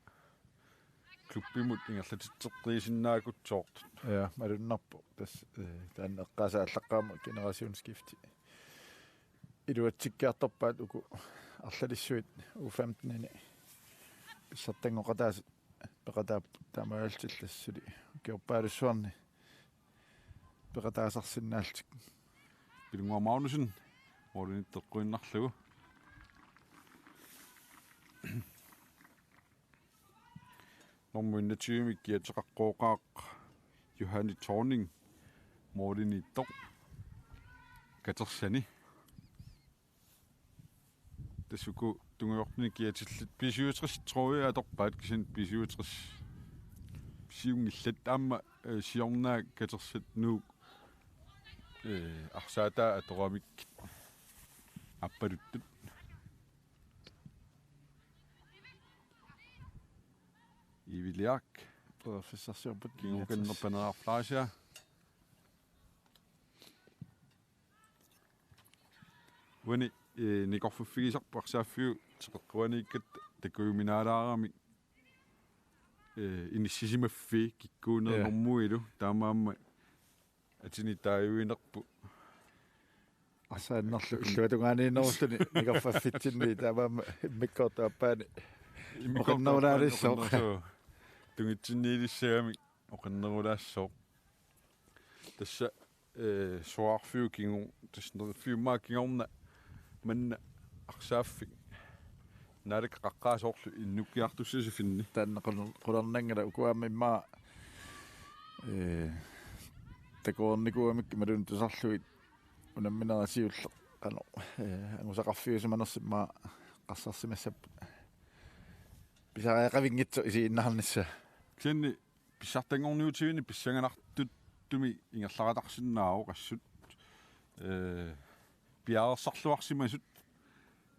klubbimut ingerlatitseqqiisinnaakutsoortut. Ja, malunnarpoq. Tassa, eh, taanna eqqaasaallaqqaarmat generationsskifte iluatsikkiartorpaat uku arlalissuit U femten-ini pissartanngoqataasut peqataapput taamaalillutik suli ukiorpaalussuarni peqataasarsinnaallutik. Pilunnguaq Magnussen, målimiittoq eqquinnarlugu. Nummer enogtyve-mik kiateqaqqooqaaq Johanne Thorning, målimiittoq katersani. Tassa uku tungujortunik kiatillit B syvogtres, tror jeg, atorpaat, kisianni B syvogtres siunngillat aamma, eh, siorna katersat Nuuk, eh, arsaataa atoramik appaluttut. Iviliaq. Professorsiorput. Kingukannerpaneerarflasia. Uani, eh, nikorfaffigisarput arsaaffiup teqeqquaniikkatta takujuminaalaarami, eh, inissisimaffii kikkuuneq. Ja. Normuilu taamaammat atini taajuinerput. Arsaannerlu illuatungaaniinnerulluni nikorfaffitsinni taamaammat immikkoortup aappaani. Immikkoortup aappaani oqinnerulaassaaq. Oqinnerusoq. Tungitsinniilissagamik oqinnerulaassooq. Tassa, eh, soraarfiup kingu-, tassa neriffiummaa kingorna manna arsaaffik Naalakkap qaqqaa soorlu innukkiartussaq siffinni. Taanna qul-, qularnanngilaq, uku aamma immaqa, eh, takoreernikuugamik imaluunniit tusarlugit unamminerat siulleq qanoq, eh, angusaqarfiusimanersoq immaqa qassarsimassapput. Pisariaqavinngitsoq isiginnaarnissaa. Kisianni pissartanngorniutivinni pissanganartuttumik ingerlaqatarsinnaavoq assut. Eh, piareersarluarsimasut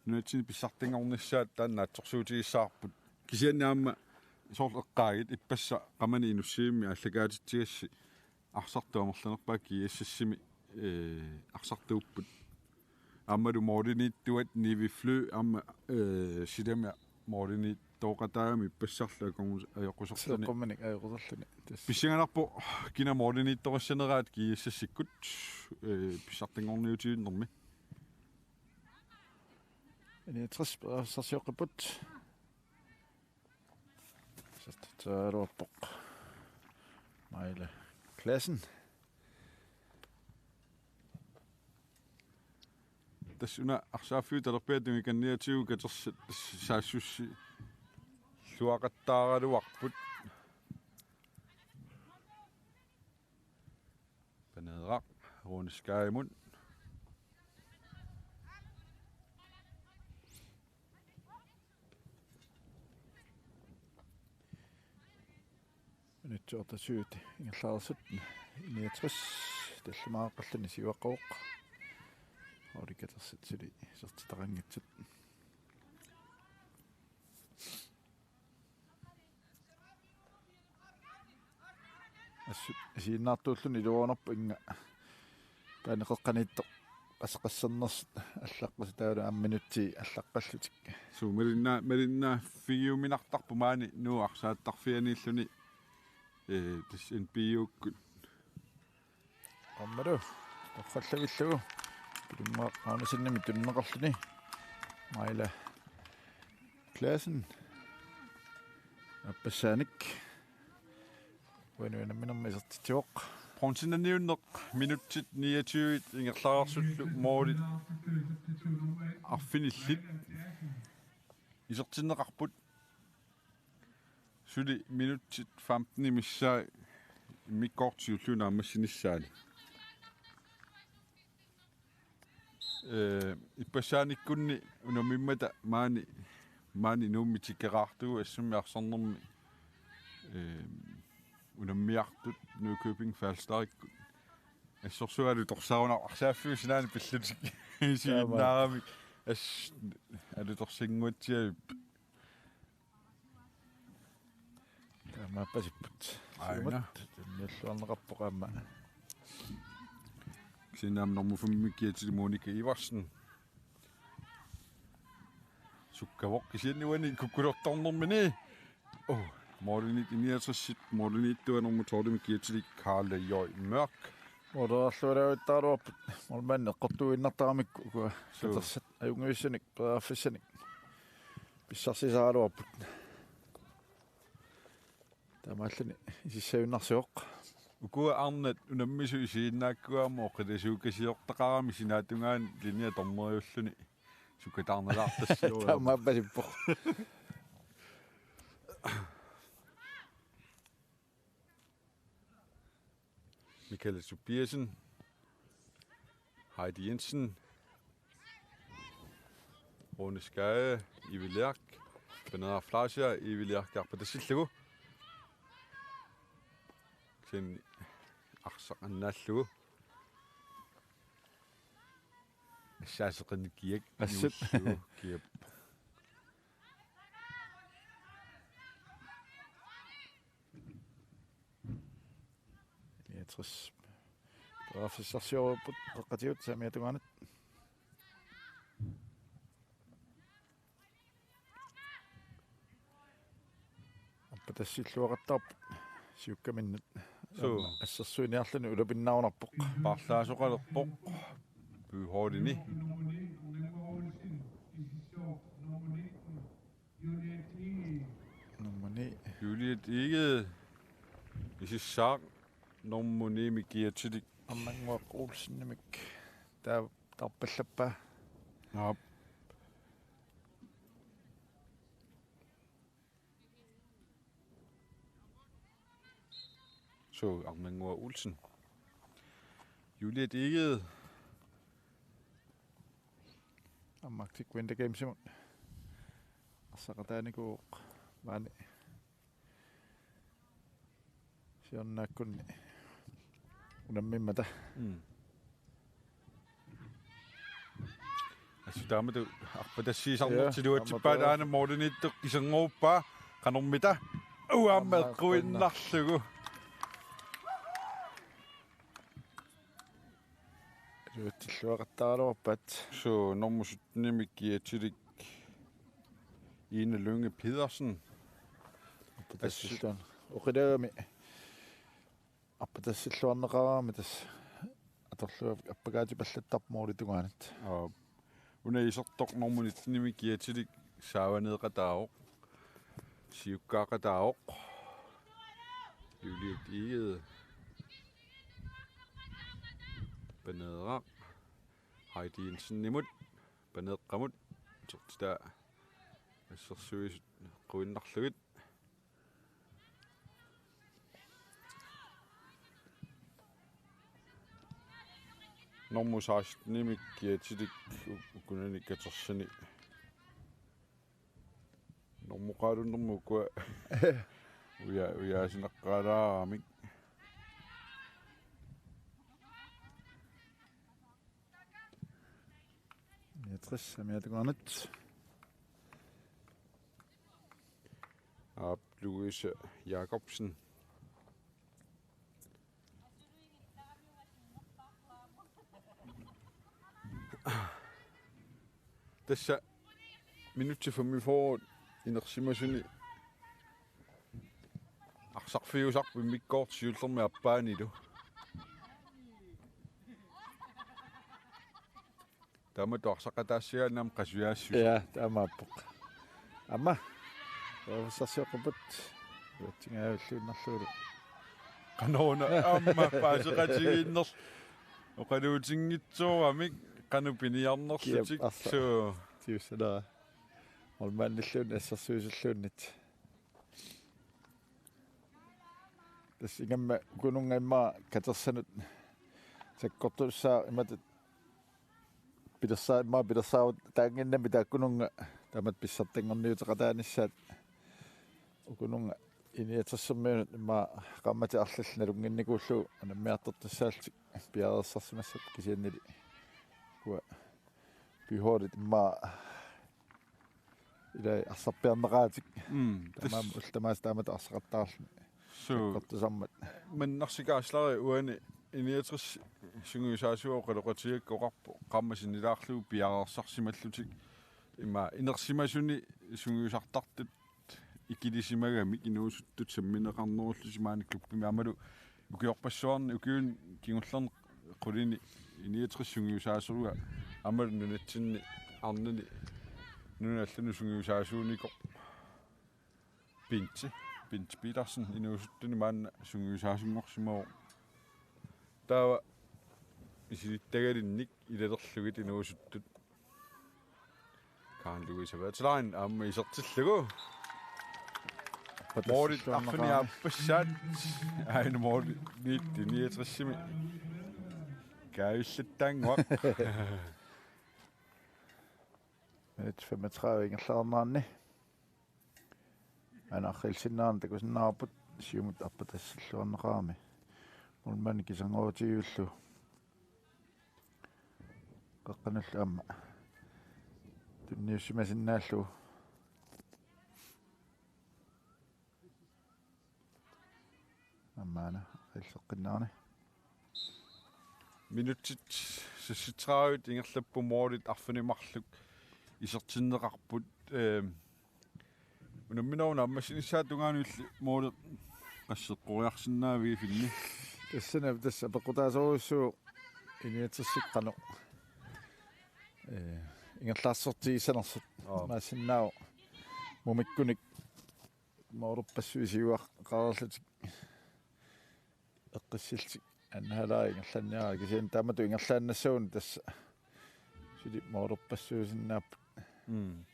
nunatsinni pissartanngornissaat taanna naatsorsuutigissavarput. Kisianni aamma soorlu eqqaagit ippassaq qamani Inussivimmi aallakaatitsigassi arsartup amerlanerpaat G S S-imi, eh, arsartuupput. Aammalu målimiittuat Nivi Fly aamma, eh, silami målimiit-, Isertitsisoqataagami ippassarlu akornus-, ajoquserluni. Seeqqumminik ajoquserluni. Tassa. Pissanganarpoq kina mooriniittorissaneraat G S S-ikkut, ee, pissartanngorniutivinnermi. Niogtres, periarfissarsioqqipput. Isertitseriaraluarpoq Maila Clausen. Tassa una arsaaffiup talerpiata tungikanniatigut katersat saassussi illuaqattaaraluarput. Paneeraq Rune Skajimut. Minutsit otteogtyve ingerlareersut, niogtres tallimaaqqalluni siuaqqavoq. Holdi katersat suli isertitaqanngitsut. Assut isiginnaartuulluni iluarunarpoq, inga taanna qeqqaniittoq qaseqqassannersut allaqqusut taavalu aamma minutsit allaqqallutik. Suu, malinna-, malinnaaffigiuminartarpoq maani Nuuk arsaattarfianiilluni, ee, tassa N B U-kkut. Aammalu torrallavillugu Pilumma Magnussen-imit tunineqarluni. Maila Clausen. Aappassaanik. Uani unamminermi isertitsivoq. Bronzenaniunneq minutsit niogtyve ingerlareersullu moolit arfinillit isertinneqarput. Suli minutsit femten missaat immikkoortoq siulliup naammassinissaani. Ee, ippassaaniikkunni unammimmata maani, maani Nuummi tikeraartugut assummi arsarnermi, ee, unammiartut Nykøbing Falsterikkut. Assorsuaq alutorsarunarpoq arsaaffiup sinaani pillutik isiginnaaramik as-, alutorsinnguatsiavipput. Taamaappasipput. Aina. Siumut tunniulluarneqarpoq aamma. Kisianni aamma normu fem-imi kiatillit Monika Iversen. Sukkavoq kisianni uani kukkulortornermini. Oh, mooriniit niogtres, mooriniittua normu tolv-imi kiatillit Karla Jøj Mørk. Moorerlualaavittaraluarput. Moormand eqqortuinnartaramikku ukua. Suu. Katersat ajunngivissumik, periarfissamik. Pissarsisaraluarput. Taamaalluni isissavinnarsivoq. Ukua arnat unammisut isiginnaakkukku aamma oqilasuukasiortaqarami sinaatungaani linje dommeriulluni sukkataarnalaartassaaq. Taamaappasippoq. Michael Tobiassen, Heidi Jensen, Rune Skade, Ivi Lerch, Benedra Fleischer, Ivi Lerch arpatassillugu. Kisianni arsaq annaallugu. Assaaseqinnik kiak. Assut. Nuullugu kiap. Niogtres. Periarfissarsiorupput qeqqatigut saamiata tungaanut. Arpatassilluaqattaarput siukkaminnut. Suu. Assersuiniarluni ulapinnaarunarpoq. Paarlaasoqalerpoq. Byholdini. Nummer ni. Juliet Egede. Misissaaq. Nummer ni-mi kiatilik. Arnannguaq Olsenimik. Taa-, taarpallappaa. Naap. Suu, Arnannguaq Olsen. Juliet Egede. Aamma Arctic Winter Gamesimut arsaqataanikuuvoq maani siornaakkunni unammimmata. Mm. Assut taamatut arpatassiisarnertiluatsippaat. Joo, aamma aana mooriniittoq iserngorpaa qanormita. Uu, aamma eqquinnarlugu. Iluatsilluaqattaaraluarpaat. Suu, nummer sytten-imi kiatilik. Ina Lynge Pedersen. Arpatassilluan. Oqilaami. Arpatassilluarneqaraami tassa atorluarput appakaatipallattarpoq målip tungaanut. Aap. Una isertoq normu nittenimi kiatilik saavaneeqataavoq. Siukkaaqataavoq. Juliet Egede. Paneeraq. Heidi Jensenimut. Paneeqqamut. Isertitaa assersuisut quinnarlugit. Normu sekstenimik kiatilik u-, ukunani katersani. Normu qaalunermut ukua uja-, ujaasineqqaalaaramik. Niogtres, Amiatungaanut. Aap, Louise Jacobsen. Tassa minutsit femogfyrre inersimasuni arsarfiusarput immikkoortoq siullermik aappaanilu. Taamatut arsaqataassagaa aamma qasujaassuseq. Ja, taamaappoq. Aamma. Uaversarsioqqupput. Uatsingaavillunnerluulu. Qanoruna aamma paaseqatigiinnerlu. Oqaluutinngitsooramik qanoq piniarnerlutik. Kiap arsa. Suu. Tiussalaa. Målmandilluunniit assersuisulluunniit. Tassa ingammik ukununnga immaqa katersanut sakkortussaaq imatut pilersaa-, immaqa pilersaarutaannginnami taakkununnga taamatut pissartanngorniuteqataanissaat ukununnga I niogtresimiunut immaqa qaammatit arlallit nalunnginnikuullugu unammiartortussaallutik piareersarsimassapput kisiannili ukua byholdit immaqa ilai arsarpiarneqaatik. Mm, tamaam tassa ullut tamaasa taamatut arsaqattaarluni. Suu. Sakkortusarmat. Mannarsik Aaslari uani I niogtres sungiusaasuat oqaloqatigigakku oqarpoq qaammat sinnilaarlugu piareersarsimallutik. Immaqa inersimasuni sungiusartartut ikilisimagamik inuusuttut sammineqarnerullutik maani klubbimi aammalu ukiorpassuarni ukiuni kingullerni qulini I niogtres sungiusaasoruna aammalu nunatsinni arnani nunat allanut sungiusaasuunikoq Bente, Bente Petersen inuusuttuni maanna sungiusaasunngorsimavoq. Taava misilittagalinnik ilalerlugit inuusuttut Karen Louise Wertheim aamma isertillugu. Målit arfineq-aappassaat. Aajuna måli nitti niogtresimi. Kaavillattaannguaq. Minut femogtredive ingerlaarnerani. Aana arriilsinnaanera takusinnaavarput siumut arpatassilluarneqarami. Målmandi kisanngorutigillugu. Qaqqanullu aamma tunniussimasinnaallugu. Aamma aana illoqqinnaani. Minutsit seksogtredive ingerlapput målit arfineq-marluk isertinneqarput, ehm, unamminerup naammassinissaata tungaanut illit måli qasseqqoriarsinnaaviuk Finni? Tassani tassa peqqutaasorujussuuvoq I niogtresip qanoq, eh, ingerlaarsortigissanersut. Aap. Imaassinnaavoq mumikkunik målerpassuit siuaqqaarlutik eqqissillutik annahalaa ingerlanniarlutik kisianni taamatut ingerlaannassagunik tassa suli målerpassuisinnaapput. Mm.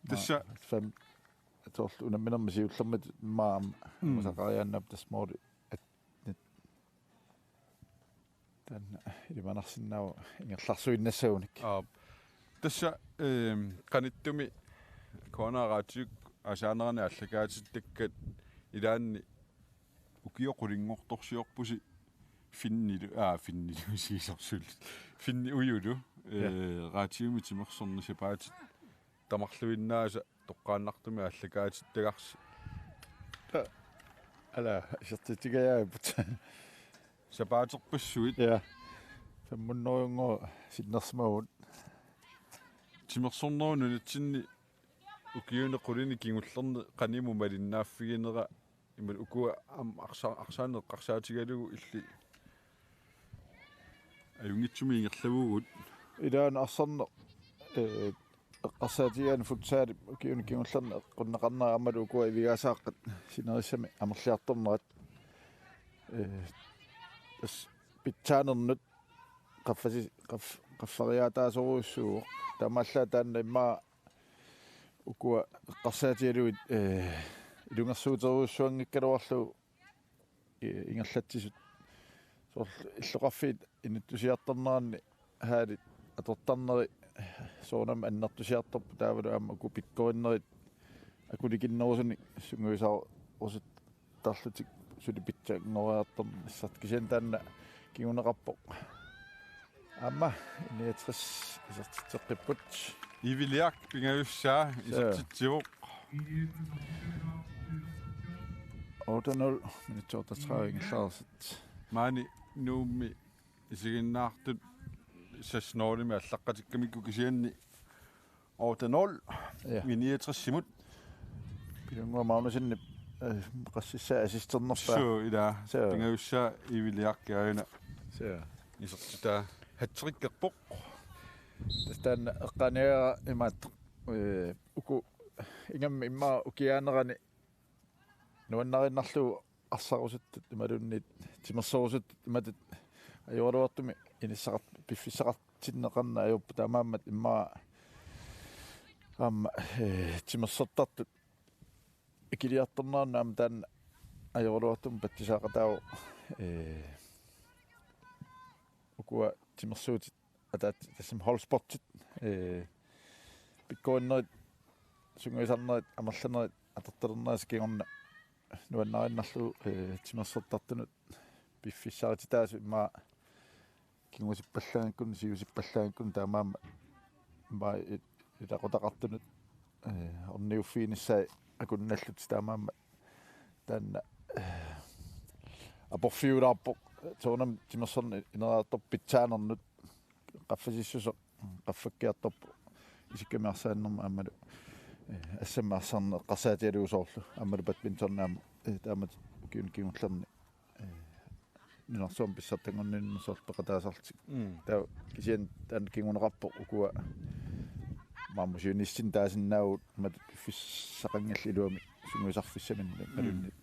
Tassa fem, soorlu unamminermi siullermit maam. Mm. Musaqariaannap tassa måli at-, nit-, taanna ilimanarsinnaavoq ingerlarsuinnassagunik. Aap. Tassa, ehm, qanittumi K N R-ip aasaanerani aallakaatittakkat ilaanni ukiut qulinngortorsiorpusi Finnilu, aa, Finnilu sisorsul. Finni Ujulu, ja, eh, radiomik timersorneq sapaatit tamarluinnaasa toqqaannartumik aallakaatittagarsi. Ala, isertitsingajapput. Sapaaterpassuit. Ja. Femhundredenngooq sinnersimavugut. Timersornerup nunatsinni ukiuni qulinik kingullerni qanimut malinnaaffiginera, imaluunniit ukua aamma arsa-, arsaanneq eqqarsaatigalugu illit ajunngitsumik ingerlavugut. Ilaanni arsaanneq, ee, eqqarsaatigaanni futsalip ukiuni kingullerni eqqunneqarnera aammalu ukua ivigaasaqqat sinerissami amerliartornerat. Ee, tassa pitsaanernut qaffasi-, qaff-, qaffariaataasorujussuuvoq. Taamaallaat taanna immaqa ukua eqqarsaatigalugit, ee, ilungersuuterujussuanngikkaluarlugu, ee, ingerlatsisut. Soorlu illoqarfiit inuttusiartorneranni haalit atortarneri soorunami annertusiartorput, taavalu aamma uku pikkorinnerit akulikinnerusunik sungiusarusuttarlutik suli pitsanngoriartornissartik, kisianni taanna kinguneqarpoq. Aamma I niogtres isertitseqqipput. Iviliaq pingajussaa isertitsivoq. Otte nul, minutsit otteogtredive ingerlareersut. Maani Nuummi isiginnaartut seks nul-imik allaqqatikkamikku, kisianni otte nul. Ja. I niogtres-imut. Pilunnguaq Magnussen, eh, qassissaa assisternerpaa. Suu, ilaa. Suu. Pingajussaa Iviliaq aajuna. Suu. Isertitaa. Hattrickerpoq. Tassa taanna eqqaaniagara imaattoq, eh, uku ingammik immaqa ukiaanerani nuannariinnarlugu arsarusuttut imaluunniit timersorusuttut imatut ajoraluartumik inissaqart-, piffissaqartinneqarneq ajorput, taamaammat immaqa aamma, eh, timersortartut ikiliartorneranni aamma taanna ajoraluartumik patsisaaqataavoq, eh, ukua timersuutit ataat tassami holdsportit, eh, pikkorinnerit, sungiusarnerit, amerlanerit atortalernerisa kingorna nuannariinnarlugu, eh, timersortartunut piffissarititaasut immaqa kingusippallaanngikkunik, siusippallaanngikkunik, taamaammat immaqa i-, ilaqutaqartunut, eh, orniuffiginissaat akunnallutik, taamaammat taanna, eh, aporfiulaarpoq, soorunami timersorneq ineriartorpoq pitsaanernut, qaffasissuseq qaffakkiartorpoq isikkamik arsaannermut aammalu, eh, assammik arsaanneq eqqarsaatigalugu soorlu aammalu badminton aamma, eh, taamatut ukiuni kingullerni, eh, nunarsuarmi pissartanngorniunnermi soorlu peqataasarlutik. Mm. Taava kisianni taanna kinguneqarpoq ukua maani motionistsinnut taasinnaavugut, imatut piffissaqanngillat iluamik sungiusarfissaminnik. Mm. Imaluunniit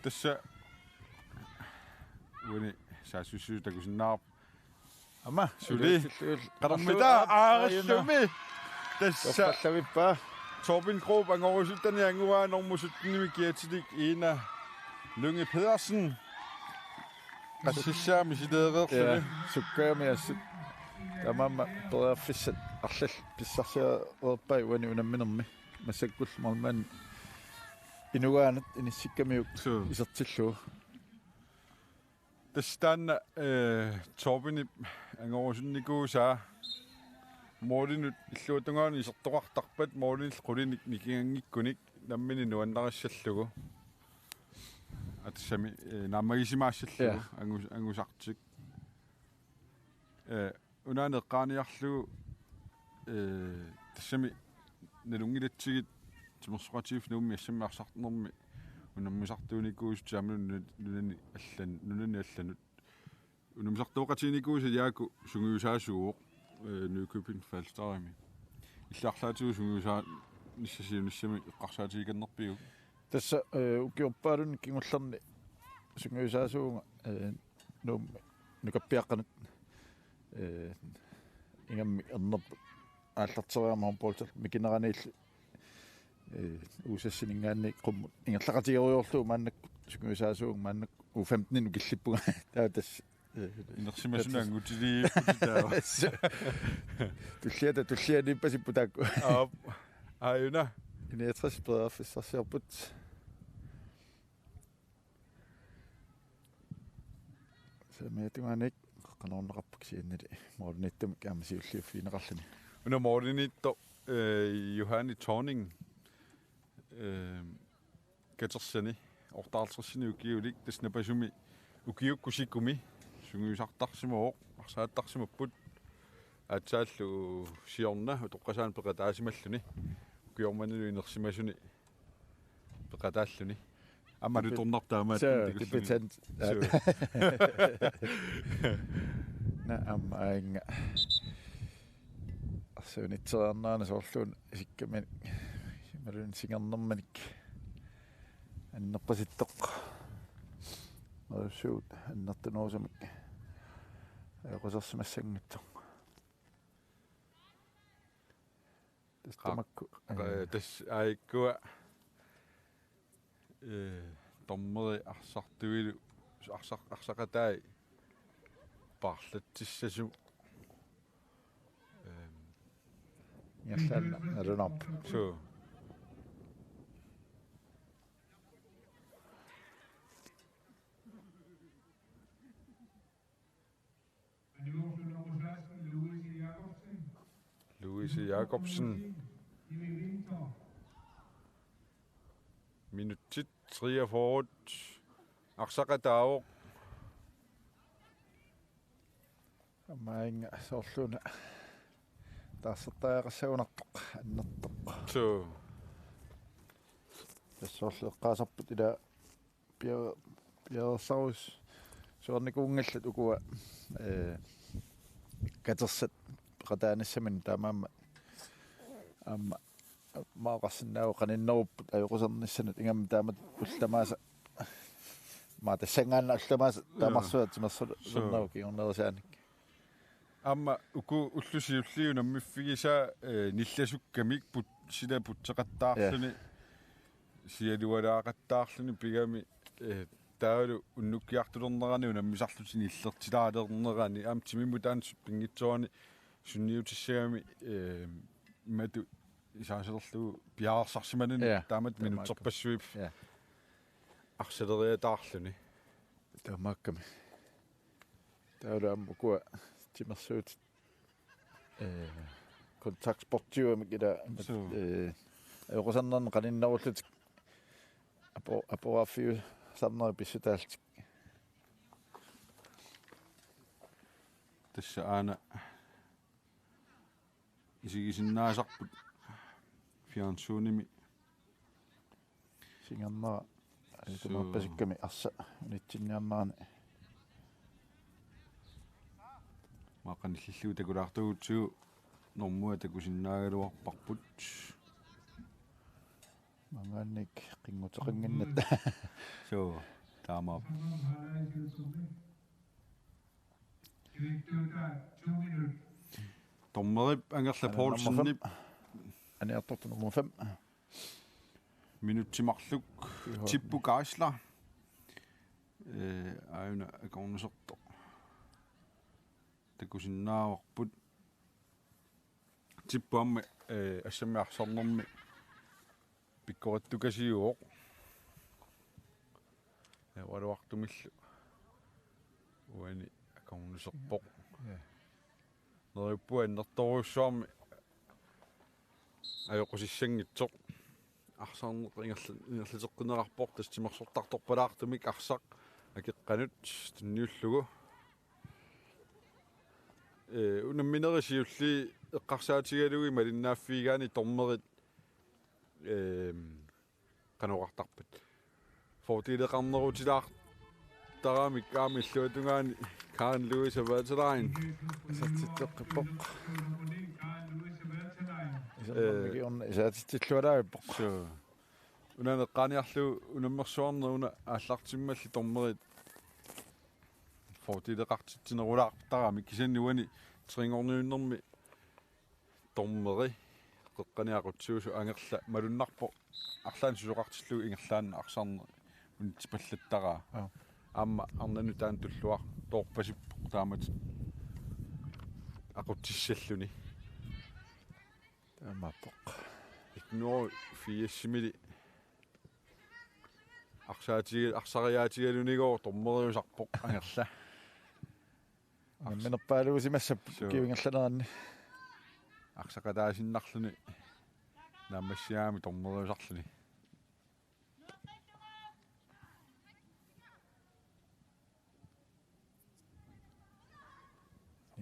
tassa uani saassussisoq takusinnaavarput. Aamma suli. Iluatsillugu. Qanormita? Aap, aajuna. Aarillumi. Tassa. Torrallavippaa. Torben Groth angorusuttani anguaa normu syttenimi kiatilik Ina Lynge Pedersen. Qassissaa misileereerluni. Ja, sukkaami assut. Taamaammat periarfissat arlallit pissarsiareerpai uani unamminermi. Massakkullu målmand inugaanut inissikkamiuk. Suu. Isertillugu. Tassa taanna, eh, Torbenip angorusunnikuusaa, målinut illuatungaanut isertoqartarpat målinillu qulinik nikinganngikkunik nammineq nuannarissallugu. Aa, tassami, eh, naammagisimaassallugu. Ja. Angus-, angusartik. Eh, unaana eqqaaniarlugu, eh, tassami nalunngilatsigit timersoqatigiiffik Nuummi assammik arsarnermi unammisartuunikuusutit aamma nunani, nunani allan-, nunani allanut. Unammisartooqatiginikuusat Jaaku sungiusaasuuvoq, eh, Nykøbing Falsterimi. Illit arlaatigut sungiusaanissasi siunissami eqqarsaatigikannerpiuk? Tassa, eh, ukiorpaalunnik kingullerni sungiusaasuuvunga, eh, Nuummi nukappiaqqanut, eh, ingammik ernerput aallarteriarama håndboldi mikineraniilli, eh, U seksogtressiminngaanniit qummut ingerlaqatigerujoorlugu maannakkut sungiusaasuuvunga, maannakkut U femten-inut killippunga. Taava tassa, eh, inersimasumik tassa angutilipputit taava. Tulliata tullianiippasipput taakku. Aap. Aajuna. I niogtres periarfissarsiorput. Saamiatungaanit qaqqanerunneqarpoq kisiannili målimiittumik aamma siulliuffigineqarluni. Una målimiittoq, eh, Johanne Thorning, eh, katersani, otteoghalvtredsini ukiulik, tassa Napasumi ukiukkut sikumi sungiusartarsimavoq, arsaattarsimapput. Aatsaallu siorna utoqqasaani peqataasimalluni. Ukiormannilu inersimasuni peqataalluni. Aamma debu-, nutornartaamaat soo, debutant. Soo. Na aamma aanga. Arsuunitseriarnerani soorluuna isikkaminik. Imaluunniit singernerminik. Annerpasittoq. Nersuut annertunerusumik. Ajoqusersimassanngitsoq. Tassa qa-, tamakku. Qa-, tassa aajukkua, eh, dommeri arsartuilu, arsaq-, arsaqatai paarlatsissasut. Ehm. Ingerlaannaq nalunaarpoq. Suu. Louise Jacobsen. Minutsit treogfyrre. Arsaqataavoq. Aamma aanga soorluuna taarsertariaqassagunartoq annertoq. Suu. Tassa soorlu eqqaasarput ila pia-, piareersarus soornikuunngillat ukua, eh, katersat peqataanissaminnik taamaammat aamma maaqarsinnaavoq qaninnerupput ajoqusernissanut ingammik taamatut ullut tamaasa. Maa tassanngaannaq ullut tamaasa. Joo. Tamarsuaq timersulernerup kingornerusaanik. Aamma uku ullut siulliit unammiffigisaat, eh, nillasukkamik put-, sila putseqattaarluni. Joo. Sialualaaqattaarluni pigami, eh, taavalu unnukkiartulernerani unammisarlutik nillertilaalernerani aamma timimmut taanna pinngitsoorani sunniutissagami, eh, imatut isaasalerlugu piareersarsimanani. Joo, taamatut taamaakku. Minutserpassuit. Joo. Arsaleriataarluni. Taamaakkami. Taavalu aamma ukua timersuutit, eh, kontaktsportiugamik ila, suu, eh, ajoqusernerni qaninnerullutik apo-, aporaaffiusarnerit pissutaallutik. Tassa aana isigisinnaasarput fjernsynimi. Singernera, suu, ajatumaarpasikkami arsaq unitsinniarnerani. Maa qanillillugu takulaartugutsigu normua takusinnaagaluarparput. Maanngaanniit qinnguteqannginnatta. Suu, taamaappoq. Dommerip Angerla Poulsenip. Aniartortoq nummer fem. Minutsit marluk. Joo. Tippu Geisler. Eh, aajuna akornusertoq. Takusinnaavarput. Tippu aamma, eh, assammik arsarnermi pikkorittukasiuvoq. Ajoraluartumillu uani akornuserpoq. Ja. Neriuppunga annertoorujussuarmik ajoqusissanngitsoq. Arsarneq ingerla-, ingerlateqqinerarpoq tassa timersortartorpalaartumik arsaq akeqqanut tunniullugu. Eh, unamminerit siulliit eqqarsaatigalugit malinnaaffigigaanni dommerit, eh, qanoq oqartarpat. Fordeleqarnerutilaartaramik aamma illuatungaani Karen Louise Valterlein. Satsitseqqippoq. Isernermik, eh, una isaatitsillualaarpoq. Suu. Una eqqaaniarlugu unammersuarneq una aallartimmalli dommerit fordeleqartitsinerulaartaramik kisianni uani tregongniunnermi dommeri qeqqani aqutsisuusoq Angerla malunnarpoq arlaannik susoqartillugu ingerlaannaq arsarneq unitsipallattaraa. Aa. Aamma arnanut taanna tulluartoorpasippoq taamatut aqutsissalluni. Taamaappoq. Nitten hundrede og firs-imili arsaatiga-, arsariaatigalunigooq dommeriusarpoq Angerla. Namminerpaaluusimassapput. Suu. Ukiup ingerlanerani. Arsaqataasinnarluni naammassigaangami dommeriusarluni.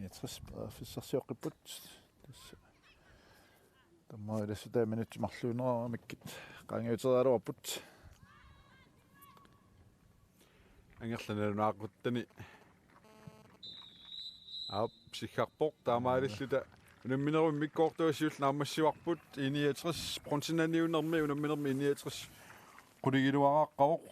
Ja, tres periarfissarsioqqipput. Tassa taamaalilluta minutsit marluinnaramikkit qaangiuteriaraluarput. Angerlaq nalunaaquttani aap siggarpoq, taamaalilluta unamminerup immikkoortua siulleq naammassivarput. I niogtres, bronzenaniunermi unamminermi I niogtres qulingiluaraaqqavoq.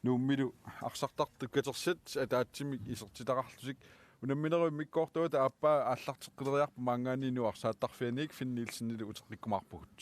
Nuummilu arsartartut katersat ataatsimik isertitaqarlutik. Unamminerup immikkoortuata aappaa aallarteqqileriarput, maanngaanniit Nuup arsaattarfianiit Finn Nielsenilu uteqqikkumaarpugut.